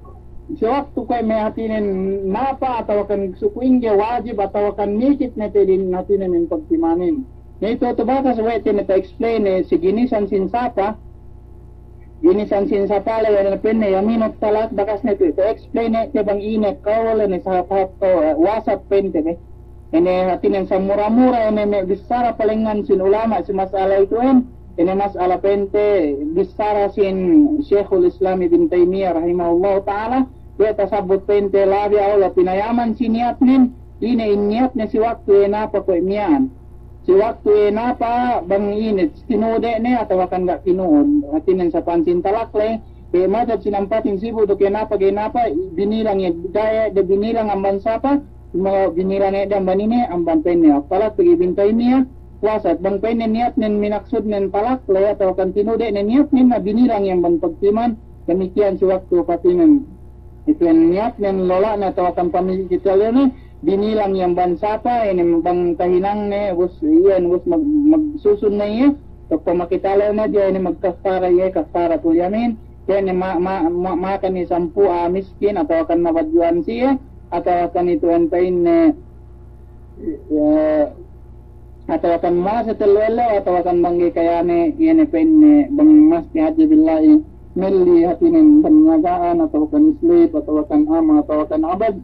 Si waktu kuwe' me' hātinen napa atawakan suku ingge wajib atawakan nikit ne te din hātinen in pagtimanin. Ne itu tu bakas we' te ne ta-explain ne si ginisan sin sapa. Ginisan sin sapa le we' ne pa'inne yaminut talak bakas ne tu ta-explain ne te bang ine kawul ne sahap-hap kawul, eh, wasat pa'inte be. Ine hātinen samura-mura ine me' bissara palengngan sin ulama' si mas'ala itu'en, ine mas'ala pa'inte bissara sin Shaykhul Islam Ibn Taymiyyah rahimahullahu ta'ala, kuwe' tasabbut pa'inte labi awla pinayaman si niyatnen, ine in niyatne si waktu iye napa kuwe' miya'an. Si waktu iye napa bang ine, tinude' ne atawakan ga' tinu'ud, hātinen sapan sin talak le, kuwe' madhab sinampatin sibu' duk iye napa, ga'i napa, binilang iye, ga'i de binilang amban sapa, Suma binilang iye de amban ine, amban pa'inne, talak pegge' Ibn Taymiyyah, wasat, bang pa'inne niyatnen minaksudnen talak le atawakan tinude' ne niyatnen, na binilang iye amban pagtiman, damikiyan si waktu hātinen. Itu'en niyatnen lola'ne atawakan pamikitale'ne, binilang iye amban sapa, ine bang tahinangne, bus iyan, bus mag-, magsusun ne iye, duk pamakitale'ne, iye ine magkaffara iye, kaffaratul yamin, iye ine ma-, ma-, ma-, makan iye sampū' a'a miskin, atawakan mabadju'an siye, atawakan itu'en pa'inne, ya, atawakan muwase tellu ellew, atawakan bang ga'i kayane, iye ne pa'inne, bang masi hadja billahi, melli hātinen bang niyaga'an, atawakan slave, atawakan ama, atawakan abad,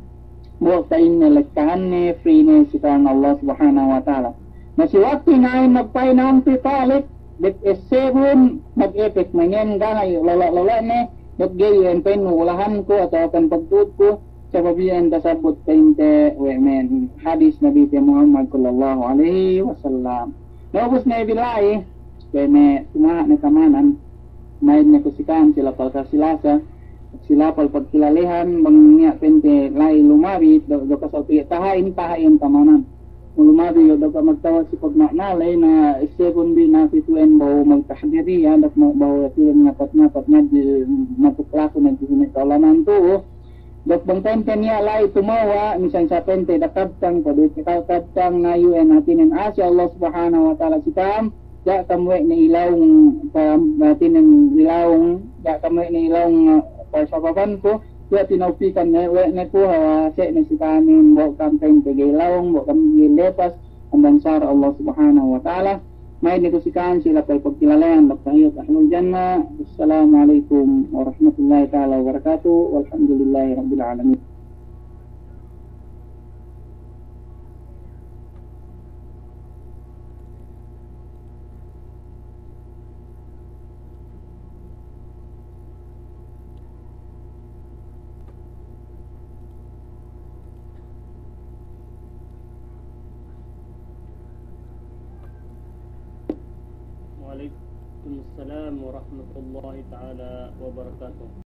bu pa'inne lekkahanne, free ne si ka'am Allah Subhanahu wa Ta'ala. Na si waktu ina'in magpa'in ampi talik, duk essebun, mag-epek mangga'i lola'-lola'ne, duk ga'i iyan pa'innu ulahanku, atawakan pagtu'utku, Sabab iyan tasabbut pa'inte we' me' hadis Nabite Muhammad sallallahu alaihi wasallam. Na ubus ne bi la'i, we' me' tumaha' ne tamanan, ma'id ne ku si ka'am si lapal kasilasa, si lapal pagkilalehan, bang niya' pa'inte la'i lumabi, do, do kasal piye taha' in, taha' in tamanan. Lumabi, do ka magtawal si pagma'na la'i na, essebun bi na pitu'en behu magtahdiri, ya, duk ma-, behu atu'en napat-napat ngadji', matuklaku ngadji' si me' ka'ulaman tu'u. Duk bang pa'inte niya' la'i tumawa', misan sa pa'inte da kabtang, padu te kal kabtang, na iyu'en hātinen ase' Allah Subhanahu wa Ta'ala si ka'am, ga' kam we' ne ilaung, pa-, hātinen ilaung, ga' kam we' ne ilaung, eh, pasababanku, iye tinawpikan ne, we' ne ku, ha, ase' ne si ka'amin, bu kam pa'inte ga'i ilaung, bu kam ga'i lepas, amban sara' Allah Subhanahu wa Ta'ala. Ma'id ne ku si ka'am si lapal pagkilalehan, duk tahiyat ahlul jannah. Assalamu alaikum warahmatullahi ta'ala wabarakatuh. Walhamdulillahi rabbil alamin. عليكم السلام ورحمة الله تعالى وبركاته.